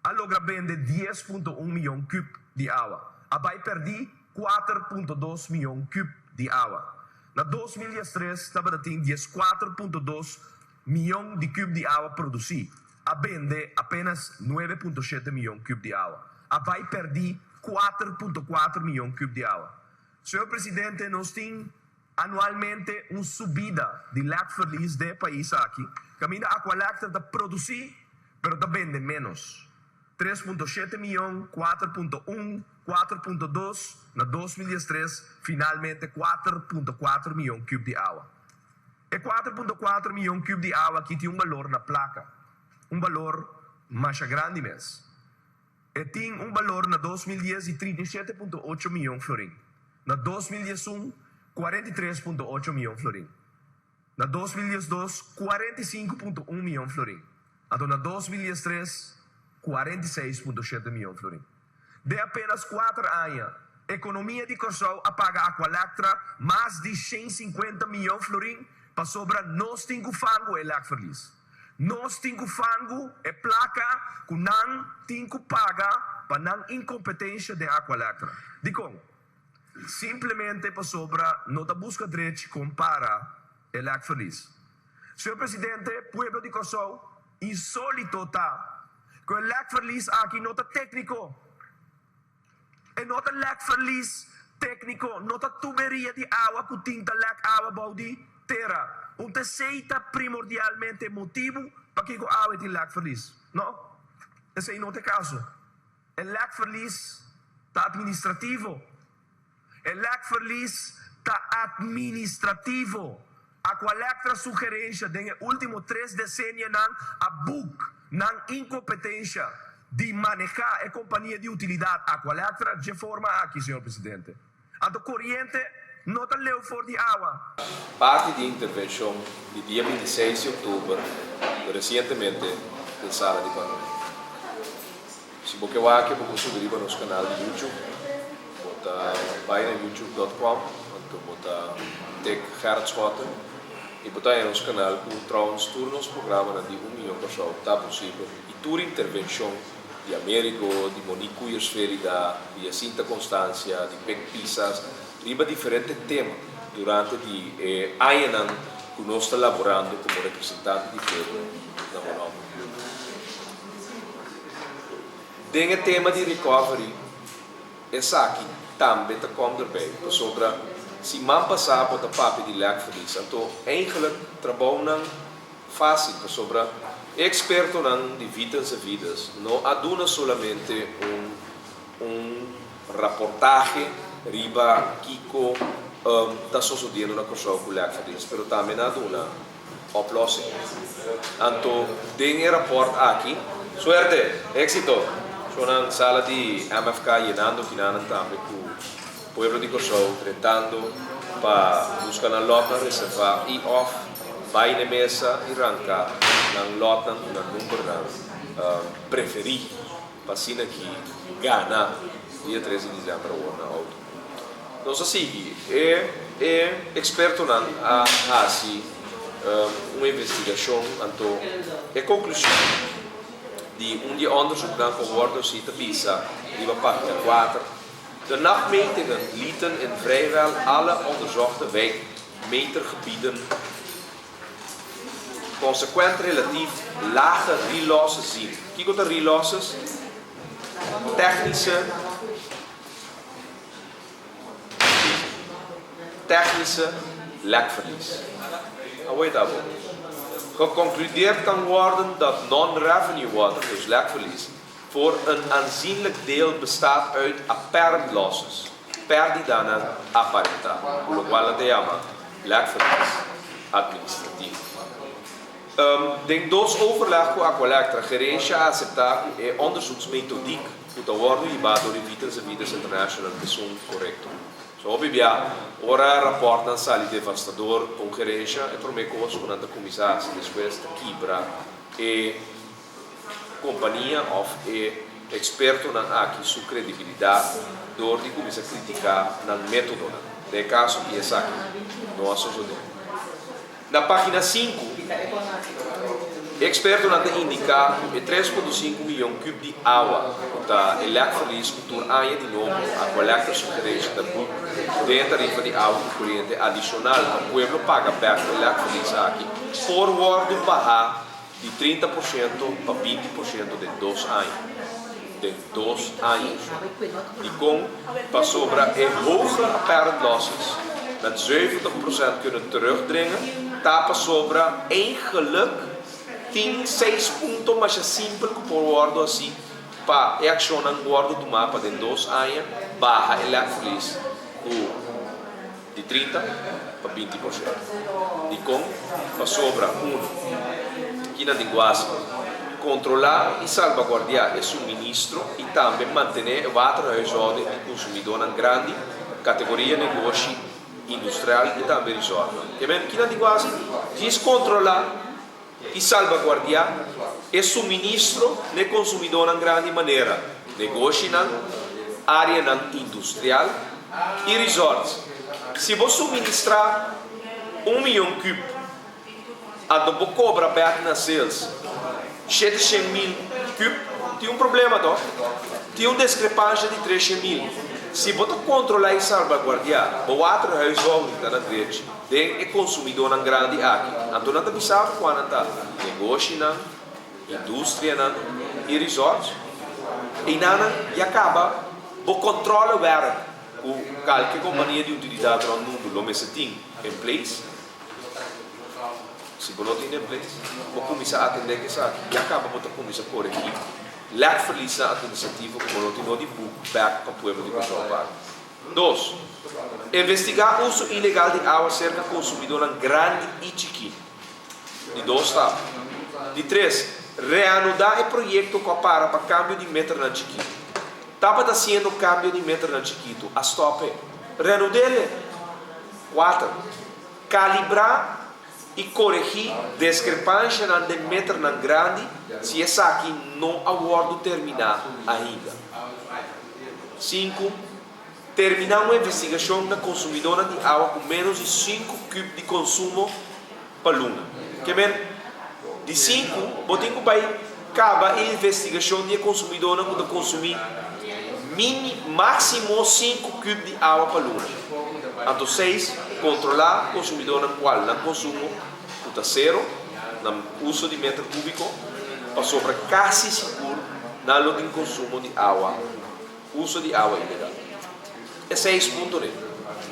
A logra bende 10.1 mion kùp di awa. A bai pèrdí 4.2 mion kùp di awa. Na 2013 tabatin 14.2 mion di kùp di awa produsí. A bende apenas 9.7 mion kùp di awa. A bai pèrdí 4.4 mion kùp di awa. Señor Presidente, nos tin anualmente un subida di lekverlies den pais aki. Kaminda Aqualectra ta produsí, pero ta bende ménos. 3.7 mion, 4.1, 4.2, na 2013, finalmente 4.4 mion kùp di awa. E 4.4 mion kùp di awa aki tin un balor na plaka, un balor mas grandi mes. E tin un balor na 2010 di 37.8 mion florin. Na 2011, 43.8 mion florin. Na 2012, 45.1 mion florin. Anto na 2013, 46.7 mion florin. Den apenas 4 aña, ekonomia di Kòrsou a paga Aqualectra mas di 150 mion florin pasobra nos tin ku fangu e lekverlies. Nos tin ku fangu e plaka ku nan tin ku paga pa nan inkompetensia di Aqualectra. Dikon, simplemente pasobra no ta buska drechi kon para e lekverlies. Señor Presidente, pueblo di Kòrsou, insólito ta ku e lekverlies aki no ta tékniko. E no ta lekverlies tékniko, no ta tuberia di awa ku tin ta lek awa bou di tera. Un t'esei ta primordialmente motibu pakiko awa tin lekverlies. No, esei no ta e kaso. E lekverlies ta atministrativo. E lekverlies ta atministrativo. Aqualectra su gerensia den e último 3 desenionan a boek nan inkompetensia di manehá e kompania di utilidat Aqualectra dje forma aki, señor Presidente. Anto koriente no ta leu for di awa. Parti di intervenshon di dia 26 di òktober resientemente den sala di parlamento. Si bo ke wak, bo por subi riba nos kanal di YouTube. Bo ta bai na youtube.com, anto bo ta tik Gerrit Schotte i bo ta na nos kanal ku trouwens tur nos programanan di Un Mihó Kòrsou ta posibel i tur intervenshon di Amerigo, di Monique Kuyers-Ferida, di Jacinta Constancia, di Pek Pisas, riba diferente tema durante di e añanan ku nos ta laborando komo representante di pueblo na Bonòmber. Den e tema di recovery, esaki tambe ta kom erbij. Pasobra siman pasá bo ta papia di lekverlies. Anto eigenlijk trabounan fásil pasobra e ekspertonan di Vitens en Vidas no a duna solamente un un raportahe riba kiko ta sosodiendo na Kòrsou ku lekverlies, pero tambe nan a duna oplossing. Anto den e rapòrt aki, suerte, éksito! Shonnan sala di MFK yenando kinanan tambe ku pueblo di Kòrsou drentando pa buska nan lòtnan reservá i òf bai na e mesa i ranka nan lòtnan ku nan numbernan preferí pa asina ki gana dia 3 di desèmber awor na outo. Nos a sigui. E e ekspertonan a hasi un investigashon anto e konklushon di un di e òndersuknan ku a wòrdu hasi ta bisa riba página 4, De nachtmetingen lieten in vrijwel alle onderzochte wijkmetergebieden consequent relatief lage relosses zien. Kiko ta relosses? Technische lekverlies. Awor ta bon. Geconcludeerd kan worden dat non-revenue water, dus lekverlies, Voor een aanzienlijk deel bestaat uit apparent losses, pèrdidanan aparentá, ku lokual nan ta yama lekverlies administrativo. Den dos overleg ku Aqualectra, gerencia a aseptá ku e onderzoeksmethodiek ku ta wòrdu hibá dor di Vitens en Vitens International esun korekto. So hopi bia, ora rapòrtnan sali devastador kon gerencia, e promé kos ku nan ta kuminsá hasi despues ta kibra e kompania òf e ekspertonan aki su kredibilidat dor di kuminsá kritiká nan métodonan. Den e kaso ki esaki no a sosodé. Na página sinku, e ekspertonan ta indiká ku e 3.5 miyon kub di awa ku ta e lèkverlies ku tur aña di nobo Aqualectra sugerencia ta buk den e tarifa di awa ku kuriente adishonal pa pueblo paga bèk e lèkverlies aki por wòrdu bahá di 30% pa 20% den dos aña. Den dos aña. Dikon? Pasobra e hoge apparent losses met 70% kunnen terugdringen ta pasobra eigenlijk tin seis punto masha simpel ku por wòrdu hasi pa e akshonnan wòrdu tumá pa den dos aña baha e lèkverlies ku di 30 pa 20%. Dikon? Pasobra, unu, kinan di guasi kontrolá i salbaguardiá e suministro i tambe mantené e waterhuishouding di konsumidónan grandi, kategoria negoshi industrial i tambe resortnan. Ke men, kinan di guasi? Djis kontrolá i salbaguardiá e suministro n'e konsumidónan grandi manera negoshinan, áreanan industrial i resorts. Si bo suministrá un miyon kub, anto bo kobra bèk na sales 700,000 kub, tin un problema tòg? Tin un diskrepansha di 300,000. Si bo ta kontrolá i salbaguardiá bo waterhuishouding ta na drechi. Den e konsumidónan grandi aki, anto nan ta bisa bo kua nan ta, negoshinan, industrianan i resorts. Einanan ya kaba bo kòntròle wèrk ku kalke kompania di utilidat rònt mundu lo mester tin in place. Si bo no tin in place, bo kuminsá atendé ku esaki, ya kaba bo ta kuminsá koregí lèkverliesnan atministrativo ku bo no tin no di buk bèk pa pueblo di Kòrsou paga. Dos, Investigá uso ilegal di awa serka konsumidónan grandi i chikí. Di dos stap. Di tres, Reanudá e proyekto ku a para pa kambio di meternan chikí. Tabata hasiendo kambio di meternan chikitu, a stòp e. Reanud'é. Kuater, Kalibrá i koregí deskrepanshanan den meternan grandi si esaki no a wòrdu terminá ainda. Sinku, Terminá un investigashon na konsumidónan di awa ku ménos di sinku kub di konsumo pa luna. Ke men, di sinku, bo tin ku bai kaba e investigashon di e konsumidónan ku ta konsumí mini, máksimo sinku kub di awa pa luna. Anto seis, kontrolá konsumidónan kual nan konsumo ku ta sero na uso di meter kúbiko, pasobra kasi sigur nan lo tin konsumo di awa, uso di awa ilegal. E seis punto rei.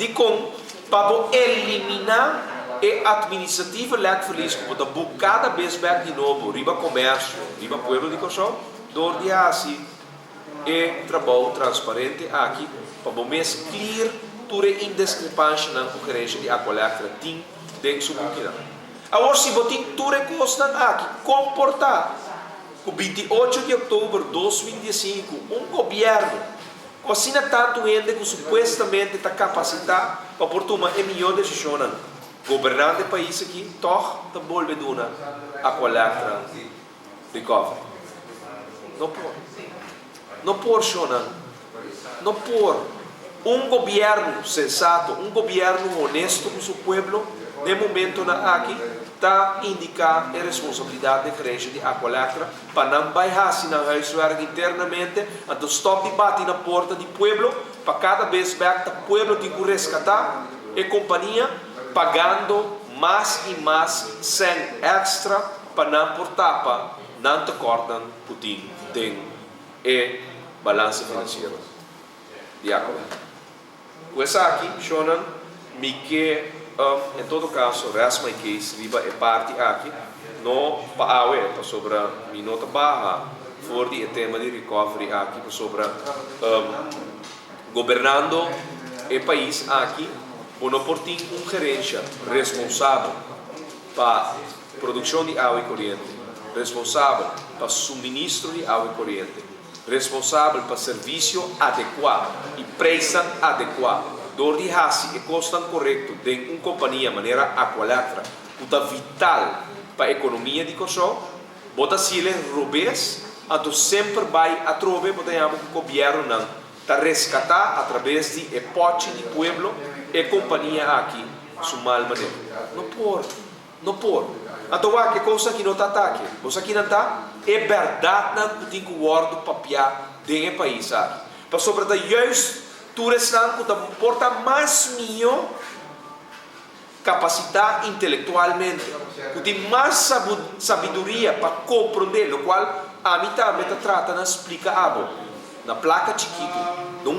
Dikon? Pa bo eliminá e administratieve lèkverlies ku bo ta buk kada bes bèk di nobo riba komersio, riba pueblo di Kòrsou, dor di hasi e trabou transparente aki pa bo mes clear tur e indeskrepanshanan ku gerencia di Aqualectra tin den su bukinan. Awor si bo tin tur e kosnan aki, kon por ta ku 28 di oktober 2015 un gobièrnu ku asina tantu hende ku supuestamente ta kapasitá pa por tuma e mihó desishonnan gobernando e pais aki tòg ta bolbe duna Aqualectra recovery? No por. No por, shonnan. No por. Un gobièrnu sensato, un gobièrnu honesto ku su pueblo den momentonan aki ta indiká e responsabilidat den gerencia di Aqualectra pa nan bai hasi nan huiswerk internamente, anto stòp di bati na porta di pueblo pa kada bes bèk ta pueblo tin ku reskatá e kompania pagando mas i mas sèn èkstra pa nan por tapa nan tekortnan ku tin den e balansa finansiero di Aqualectra. Ku esaki, shonnan, mi ke, en todo kaso, rest my case riba e parti aki, no pa awe, pasobra mi no ta baha. for di e tema di recovery aki pasobra gobernando e pais aki bo no por tin un gerencia responsabel pa produccion di awa y coriente, responsabel pa suministro di awa y coriente, responsabel pa servicio adecua y prijsnan adecua door di haci e cosnan corecto den un compania manera Aqualectra cu ta vital pa economia di Corsou. Bo ta hasiel robes, anto semper bai atrobe bo ta yama ku gobièrnunan ta reskatá atrabes di e pòchi di pueblo e kompania aki su mal maneho. No por, no por. Anto wak, e kos aki no ta atake. Bo sa kinan ta? E bèrdatnan ku tin ku wòrdu papiá den e pais aki. Pasobra ta juist tur esnan ku ta por ta mas mihó. Kapasitá intelektualmente, ku tin mas sabiduria pa komprondé lokual ami tambe ta trata na splika abo, na plaka chikitu, na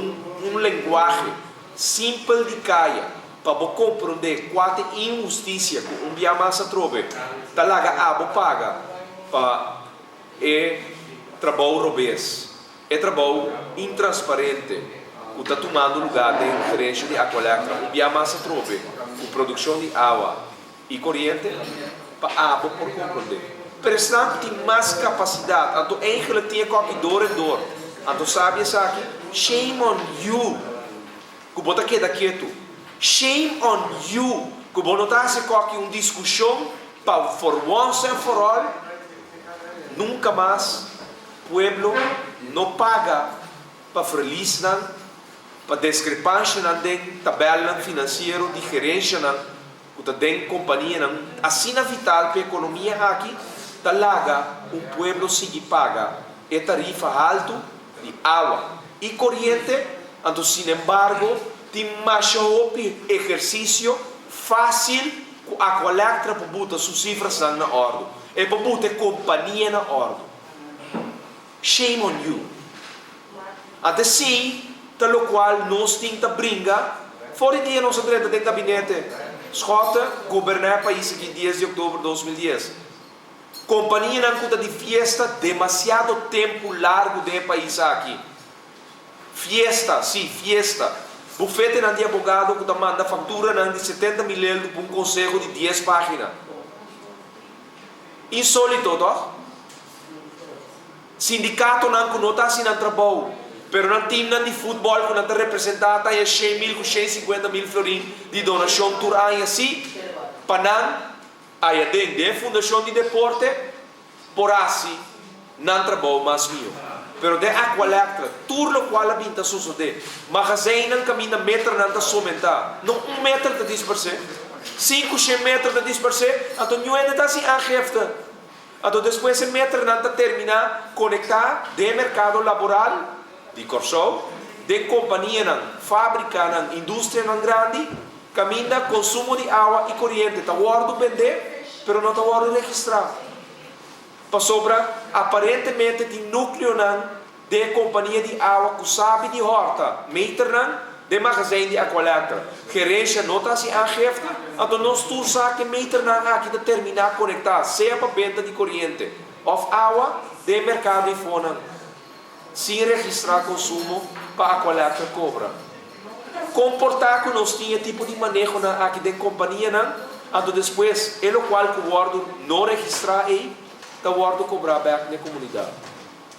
un lenguahe simpel di kaya, pa bo komprondé kua ta e inhustisia ku un bia mas atrobe ta laga abo paga pa e trabou robes. E trabou intransparente ku ta tumando lugá den gerensha di Aqualectra un bia mas atrobe ku produkshon di awa i koriente pa abo por komprondé. Pero esnan ku tin mas kapasidat anto eigenlik tin e kòki dor en dor anto sabi esaki, shame on you ku bo ta keda ketu, shame on you ku bo no ta hasi e kòki un diskushon pa for once and for all nunka mas Pueblo no paga pa verliesnan, pa deskrepanshanan den tabèlnan finansiero di gerenshanan ku ta den kompanianan asina vital p'e ekonomia aki, ta laga un pueblo sigui paga e tarifa haltu di awa i koriente, anto sinembargo tin masha hopi ehersisio fásil ku Aqualectra por buta su sifrasnan na òrdu, e por buta e kompania na òrdu. Shame on you. Ante si ta locual nos tin ta bringa for di dia nos a drenta den gabinete Schotte goberna e pais aki dies di october 2010. Companianan cu ta di fiesta demasiado tempo largo den e pais aki. Fiesta, si, fiesta. Bufetenan di abogado cu ta manda facturanan di 70 mil eldo pa un conseho di dies pagina. Insólito, tòg? Sindikatonan ku no ta hasi nan trabou, pero nan timnan di futbòl ku nan ta representá ta haña 100 mil ku 150 mil florin di donashon tur aña sí pa nan aya den den e fundashon di deporte por hasi nan trabou mas mihó. Pero den Aqualectra tur lokual a bin ta sosodé. Magazijnnan kaminda meternan ta somentá. No un meter ta disparsé. Sinku shen meter ta disparsé, anto niun hende ta hasi aangifte. Anto despues e meternan ta terminá konektá den e merkado laboral di Kòrsou, den kompanianan, fábrikanan, industrianan grandi, kaminda konsumo di awa i koriente ta wòrdu bendé, pero no ta wòrdu registrá. Pasobra aparentemente tin núkleonan den e kompania di awa ku sabi di hòrta meternan den magazijn di Aqualectra. Gerensha no ta hasi aangifte, anto nos tur sa ku e meternan aki ta terminá konektá sea pa benta di koriente òf awa den e merkado ifonan sin registrá konsumo pa Aqualectra kobra. Kon por ta ku nos tin e tipo di manehonan aki den kompanianan, anto despues e lokual ku wòrdu no registrá ei ta wòrdu kobrá bèk n'e komunidat?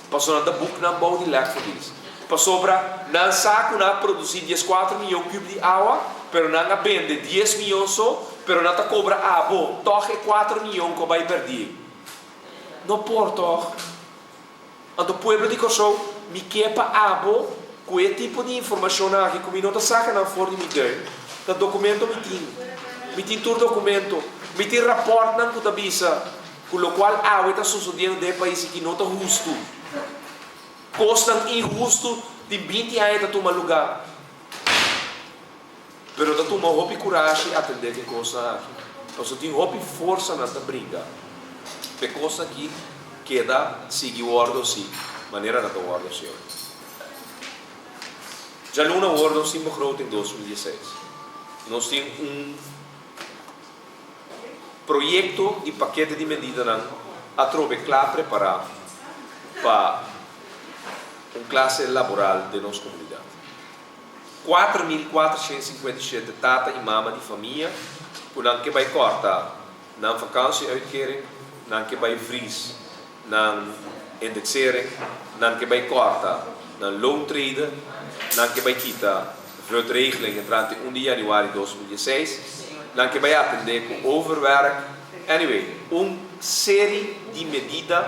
Pasobra nan ta buk nan bou di lèkverlies. Pasobra nan sa ku nan a produsí 14 miyon kub di awa, pero nan a bende 10 miyon so, pero nan ta kobra abo tòg e 4 miyon ku a bai pèrdí ei. No por tòg? Anto pueblo di Kòrsou, mi ke pa abo ku e tipo di informashonnan aki ku mi no ta saka nan for di mi dùim. Ta dokumento mi tin. Mi tin tur dokumento. Mi tin rapòrtnan ku ta bisa ku lokual awe ta sosodiendo den e pais aki no ta hustu. Kosnan inhustu tin 20 aña ta tuma lugá. Pero ta tuma hopi kurashi atendé ku e kosnan aki. Pasobra tin hopi forsanan ta bringa pa e kos aki keda sigui wòrdu hasi manera nan ta wòrdu hasi awe. Djaluna awor nos tin begroting 2016. Nos tin un proyekto di pakete di medidanan atrobe kla prepará. pa un klase laboral den nos komunidat. 4457 tata i mama di famia ku nan ke bai kòrta nan vakantie-uitkering, nan ke bai vries nan indexering, nan ke bai kòrta nan loontrede, nan ke bai kita VUT-regeling entrante 1 di yanüari 2016, nan ke bai atendé ku overwerk. Anyway, un seri di medida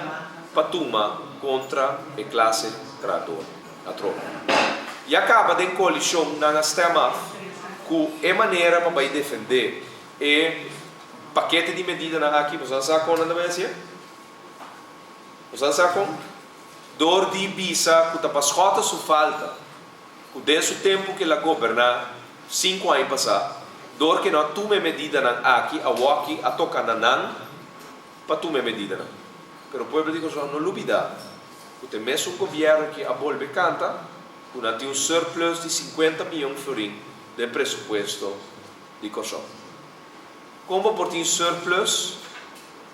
pa tuma kontra e klase trahador. Atrobe. Ya kaba den koalishon nan a stem af ku e manera pa bai defendé e pakete di medidanan aki, boso a sa kon nan ta bai hasié? Boso a sa kon? Dor di bisa ku ta pa Schotte su falta, ku den su tempu ku el a goberná sinku aña pasá, dor ku e no a tuma e medidanan aki, awoki a toka na nan pa tuma e medidanan. Pero pueblo di Kòrsou no lubidá ku ta e mesun gobièrnu ki a bolbe kanta ku nan tin un surplus di sinkuenta mion florin den presupuesto di Kòrsou. Kon bo por tin surplus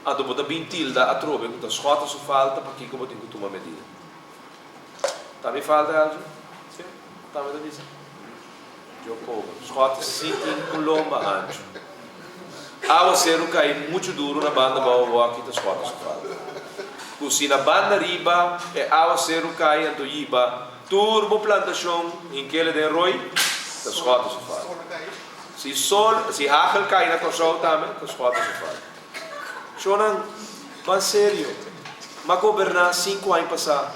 anto bo ta bin tilda atrobe ku ta Schotte su falta pakiko bo tin ku tuma medida? Ta mi falta Elgin? Si? Ta mi ta bisa? Yo pober. Schotte si tin un lomba hanchu. Awaseru kai muchu duru na banda abou awor aki ta Schotte su falta. Ku si na banda riba e awaseru kai anto yiba tur bo plantashon hinkele den roi ta Schotte su falta. Si sol, si hagel kai na Kòrsou tambe ta Schotte su falta. Shonnan, ban serio. M'a goberná sinku aña pasá.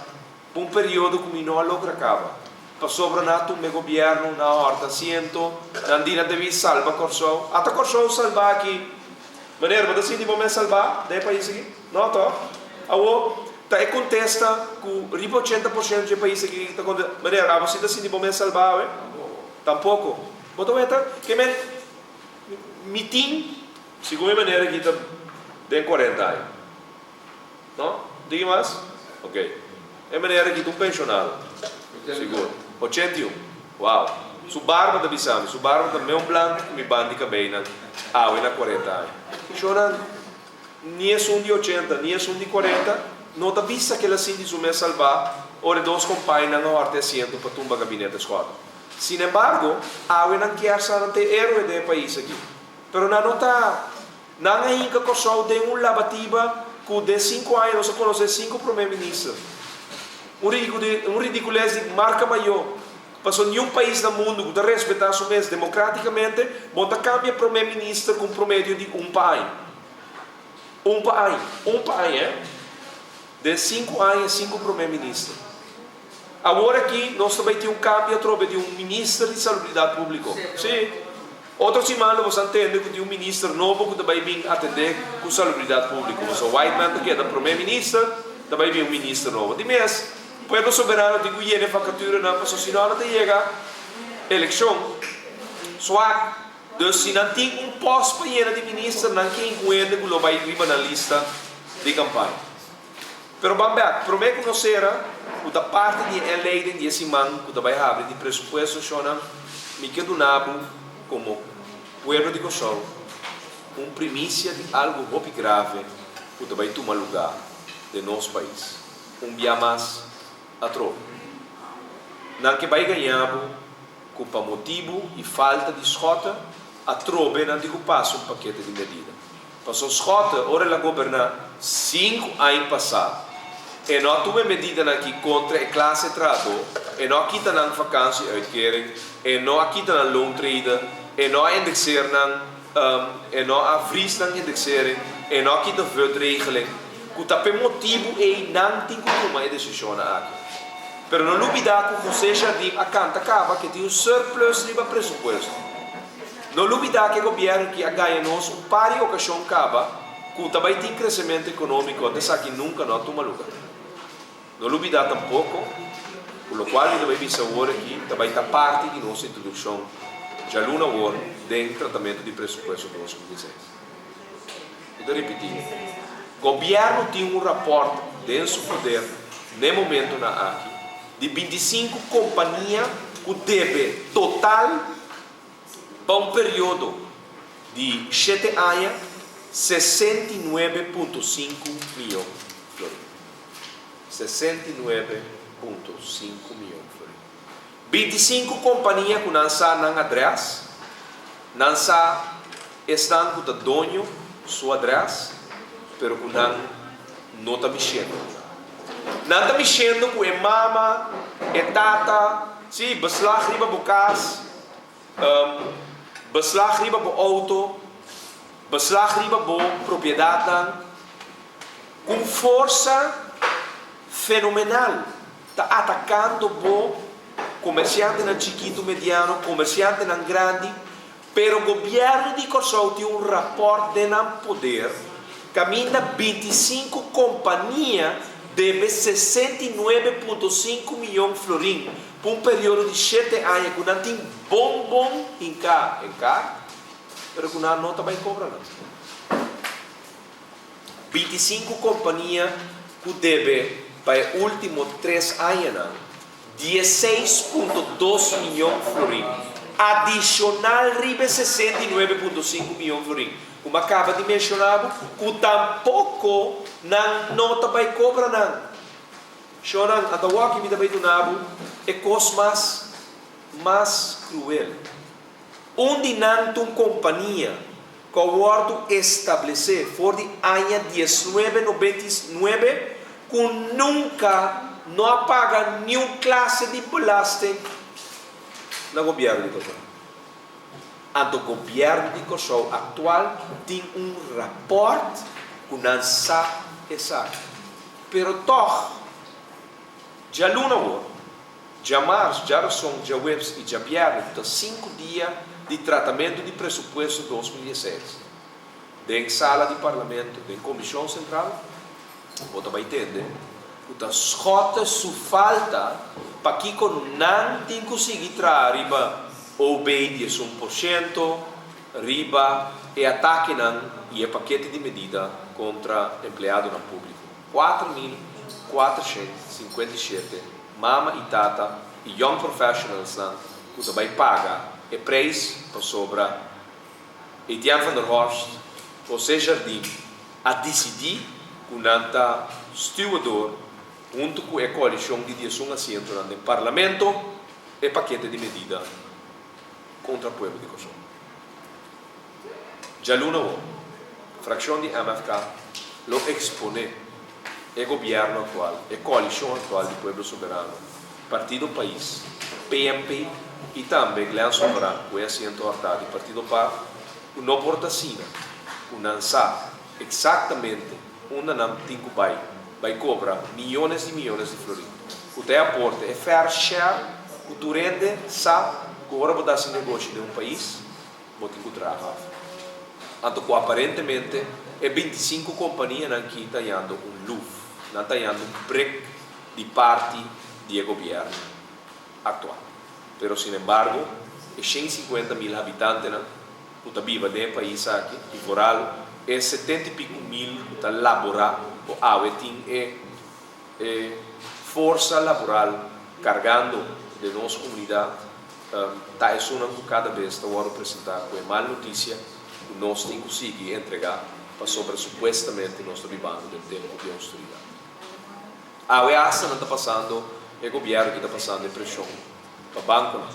Un periodo ku mi no a logra kaba. Pasobra nan a tumba e gobièrnu, nan a hòrta asiento, nan di nan ta bin salba Kòrsou. Ata Kòrsou salbá aki. Meneer, bo ta sinti bo mes salbá den e pais aki? No, tòg? Awor, ta e kontesta ku riba 80% dje pais aki ta kontesta, Meneer, abo si ta sinti bo mes salbá awe? Tampoko. Bo ta weta ke men mi tin, segun e meneer aki ta den 40 aña. No? Digi mas? Ok. E meneer aki ta un pensionado. Sigur. 81. Wow. Su barba ta bisa mi. Su barba ta meun blanco cu mi band di cabeynan awe na 40 aña. Shownan, ni esun di 80, ni esun di 40 no ta bisa cu el a sinti su mes salba ora e dos compainan a horta e asiento pa tumba gabinete Schotten. Sinembargo, awe nan kier sa nan ta e heroe den e pais aki. Pero nan no ta. Nan a hinka Kòrsou den un labatiba ku den sinku aña nos a konosé sinku promé minister. Un un ridikules di marka mayó. Pasobra niun pais na mundu ku ta respetá su mes demokratikamente bo ta kambia promé minister ku un promedio di un pa aña. Un pa aña. Un pa aña, eh. Den sinku aña sinku promé minister. Awor aki nos ta bai tin un kambio atrobe di un minister di salubridat públiko. Sí. Otro siman lo boso a tende ku tin un minister nobo ku ta bai bin atendé ku salubridat públiko. Pasobra Whiteman ta keda promé minister, ta bai bin un minister nobo. Di mes, Pueblo Soberano tin ku yena e vakaturanan pasobra si no nan ta yega elekshon swak. Dus si nan tin un pòst pa yena di minister nan ke inkuende ku lo bai riba nan lista di kampaña. Pero ban bek, promé ku nos sera, ku ta parti di e inleiding di e siman ku ta bai habri di presupuesto shonnan, mi ke duna bo komo pueblo di Kòrsou un primisia di algu hopi grave ku ta bai tuma lugá den nos pais un bia mas atrobe. Nan ke bai gaña bo ku pa motibu i falta di skòte atrobe nan tin ku pasa un pakete di medida. Paso Schotte ora el a goberná sinku aña pasá, e no a tuma e medidanan aki kontra e klase trahadó, e no a kita nan vakantie-uitkering, e no a kita nan loontrede, e no a indexeer nan, e no a vries nan indexering, e no a kita VUT-regeling, ku ta p'e motibu ei nan tin ku tuma e desishonnan aki. Pero no lubidá ku José Jardim a kanta kaba ke tin un surplus riba presupuesto. No lubidá ku e gobièrnu ki a gaña nos un par di okashon kaba ku ta bai tin kresementu ekonómiko anto esaki nunka no a tuma lugá. No lubidá tampoko ku lokual mi ta bai bisa awor aki ta bai ta parti di nos introdukshon djaluna awor den tratamentu di presupuesto 2016. Mi ta ripití, gobièrnu tin un rapòrt den su poder n'e momentunan aki di 25 kompania ku debe total Pa un periodo di shete aña, 69.5 miyon florin. 69.5 mion florin. 25 kompania ku nan sa nan adrès, nan sa esnan ku ta doño su adrès, pero ku nan no ta mishendo. Nan ta mishendo ku e mama, e tata, si, beslag riba bo kas, beslag riba bo outo, beslag riba bo propiedatnan, ku un forsa fenomenal ta atakando bo komersiantenan chikitu, mediano, komersiantenan grandi, pero gobièrnu di Kòrsou tin un rapòrt den nan poder kaminda 25 kompania debe 69.5 mion florin pa un periodo di shete aña ku nan tin bon bon hinká en kart, pero ku nan no ta bai kobra nan. 25 kompania ku debe pa e último tres añanan 16.2 mion florin, adishonal riba e 69.5 mion florin ku mi a kaba di menshoná bo, ku tampoko nan no ta bai kobra nan. Shonnan, ata wòki mi ta bai duna bo e kos mas mas kruel. Un di nan ta un kompania ku a wòrdu establesé for di aña 1999 ku nunka no a paga niun klase di belasting na gobièrnu di Kòrsou. Anto gobièrnu di Kòrsou aktual tin un rapòrt ku nan sa esaki. Pero tòg, djaluna awor, Djamars, djarason, djaweps i djabièrnè ku ta sinku dia di tratamentu di presupuesto 2016 den sala di Parlamento den Komishon Sentral, bo ta bai tende ku ta Schotte su falta pakiko nan tin ku sigui traha riba OB 11% riba e atakenan i e pakete di medida kontra empleadonan públiko. 4457 mama i tata i young professionalsnan ku ta bai paga e preis pasobra Etienne van der Horst, José Jardim a disidí ku nan ta stuwador huntu ku e koalishon di 11 asientonan den parlamento e pakete di medida kontra pueblo di Kòrsou. Djaluna awor, frakshon di MFK lo eksponé e gobièrnu aktual, e koalishon aktual di Pueblo Soberano, Partido Pais, PNP, i tambe Glenn Soberan ku e asiento hòrtá di Partido par, ku no por ta asina ku nan sa eksaktamente unda nan tin ku bai bai kobra miyones di miyones di florin, ku ta e aporte, e fair share ku tur hende sa ku ora bo ta hasi negoshi den un pais, bo tin ku traha af. Anto ku aparentemente e 25 kompanianan ki ta yando un luf, nan ta yando un brek di parti di e gobièrnu aktual. Pero sinembargo e 150 mil habitantenan ku ta biba den e pais aki i vooral e 70 i piku mil ku ta laborá ku awe tin e e forsa laboral kargando den nos komunidat ta esunnan ku kada bes ta wòrdu presentá ku e mal notisia ku nos tin ku sigui entregá pasobra supuestamente nos ta bibando den tempu di ousteridat. Awe asta nan ta pasando, e gobièrnu aki ta pasando e preshon pa bankonan.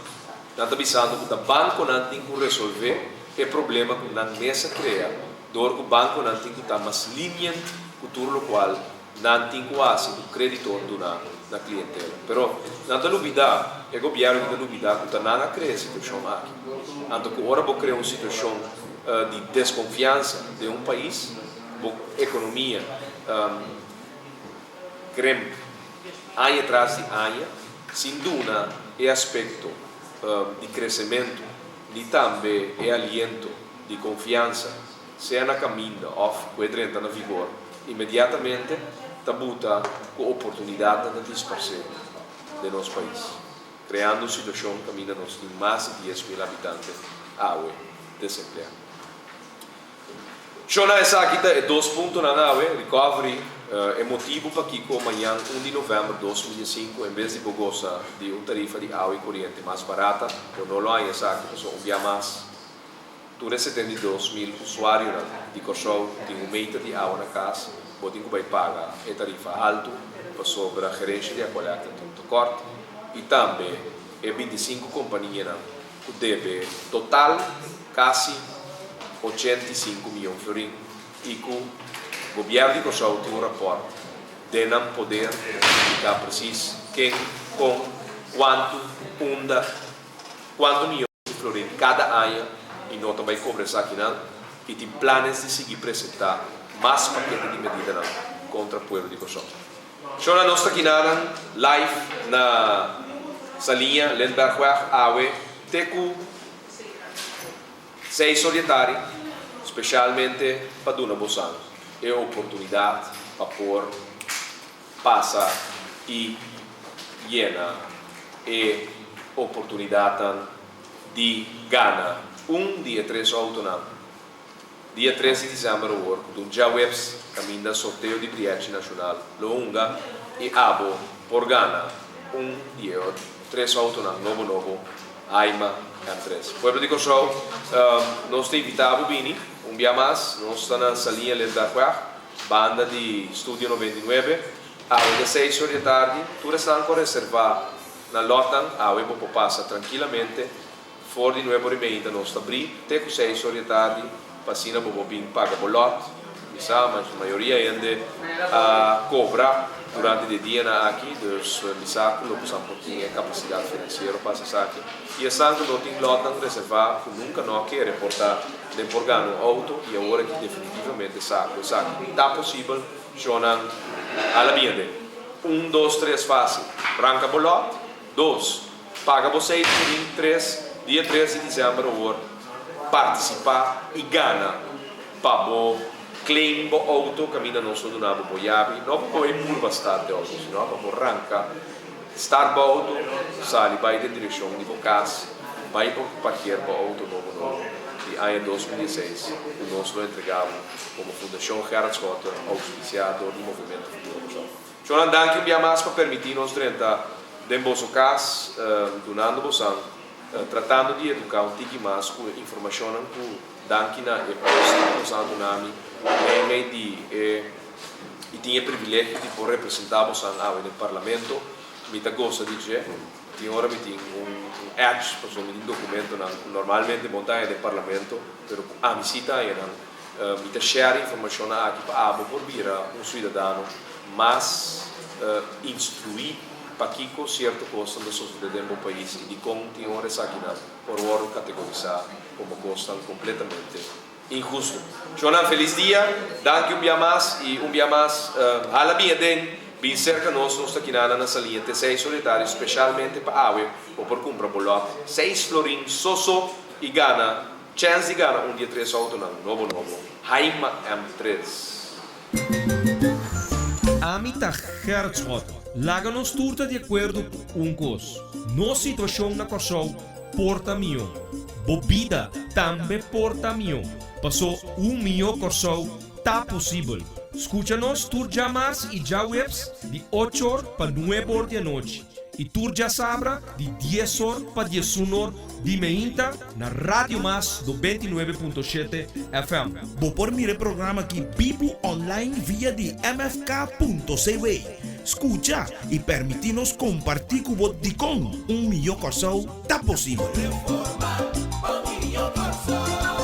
Nan ta bisando ku ta bankonan tin ku resolvé e problema ku nan mes a krea dor ku bankonan tin ku ta mas lenient ku tur lokual Nan tin ku hasi ku kreditor duna na klientela. Pero nan ta lubidá, e gobièrnu ta lubidá ku ta nan a krea e situashon aki. Anto ku ora bo krea un situashon di deskonfiansa den un pais, bo ekonomia kremp aña tras di aña sin duna e aspekto di kresementu ni tambe e aliento di konfiansa sea na kaminda òf ku e drenta na vigor, inmediatamente ta buta ku oportunidatnan ta disparsé den nos pais, kreando un situashon kaminda nos tin mas di 10,000 habitante awe desempleá. Shona esaki ta e dos puntonan awe, recovery, e motibu pakiko mañan 1 di novèmber 2005 en bes di bo gosa di un tarifa di awa i koriente mas barata, bo no lo haña esaki pasobra un bia mas Tur e 72,000 usuarionan di Kòrsou tin un meter di awa na kas. bo tin ku bai paga e tarifa haltu pasobra gerencia di Aqualectra tin un tekort i tambe e 25 kompanianan ku debe total kasi 85 mion florin i ku Gobièrnu di Kòrsou tin un rapòrt den nan poder pa indiká presis ken, kon, kuantu, unda, kuantu mion di florin kada aña i no ta bai kobra esakinan i tin planes di sigui presentá mas pakete di medidanan kontra pueblo di Kòrsou. Shona nos ta kinanan live na Saliña, Lindberghweg awe te ku 6 or di tardi, spesialmente pa duna bosan e oportunidat pa por pasa i yena e oportunidatnan di gana un di e tres outonan. Dia 3 di desèmber awor ku ta un djaweps kaminda sorteo di Brièchi Nashonal lo hunga i abo por gana un di e tres outonan nobo nobo Haima M3. Pueblo di Kòrsou, nos ta invitá bo bini un bia mas. Nos ta na Saliña Lindbergweg, banda di Studio 99. Awe ta seis or di e tardi. Tur esnan ku a reservá nan lòtnan, awe bo por pasa trankilamente. For di nuebe or i meinta nos ta brí te ku seis or di e tardi pa asina bo por bin paga bo lòt. Mi sa ma mayoria hende a kobra durante di e dianan aki, dus mi sa ku lo bosan por tin e kapasidat finansiero pa hasi esaki. I esnan ku no tin lòtnan reservá ku nunka no a kere por ta den por gana un outo i awor aki definitivamente sa ku esaki ta posibel, shownan hala bien den. Un, dos, tres fásil. Ranka bo lòt. Dos, paga bo seis florin tres dia 3 di december awor participa y gana pa bo claim bo auto caminda nos lo duna bo bo yabi no pa bo e purba start e auto sino pa bo ranca start bo auto sali bay den direccion di bo cas bay bo parkeer bo auto nobo nobo di aña 2016 cu nos lo entrega bo como Fundacion Gerrit Schotte auspicia door di Movimento Futuro Kòrsou. Shonnan danki un bia mas pa permití nos drenta den boso kas dunando bosan tratando di eduká un tiki mas ku e informashonnan ku danki na e post ku bosan a duna mi meimei di e i tin e privilegio di por representá bosan awe den parlamento. Mi ta gosa di dje. Tin ora mi tin un edge pasobra mi tin dokumentonan ku normalmente bo no ta haña den parlamento pero ku ami sí ta haña nan. Mi ta share informashonnan aki pa abo por bira un suidadano mas instruí pakiko sierto kosnan ta sosodé den bo pais i dikon tin ora esakinan por wòrdu kategorisá komo kosnan kompletamente inhustu. Shonnan felis dia, danki un bia mas i un bia mas hala bin aden, bin serka nos, nos ta kinanan na Saliña te seis or di tardi speshalmente pa awe bo por kumpra bo lòt seis florin so so i gana Chèns di gana un di e tres outonan nobo nobo, Haima M3. Ami ta Gerrit Schotte. Laga nos tur ta di akuerdo ku un kos, nos situashon na Kòrsou por ta mihó. Bo bida tambe por ta mihó, pasó un mihó Kòrsou ta posibel. Skucha nos tur djamars i djaweps di ocho or pa nuebe or di anochi i tur djasabra di dies or pa diesun or di meinta na Radio Mas 99.7 FM. Bo por mira e programa aki bibu online via di mfk.cw. Skucha i permití nos kompartí ku bo dikon un mihó Kòrsou ta posibel. Reforma pa un mihó Kòrsou.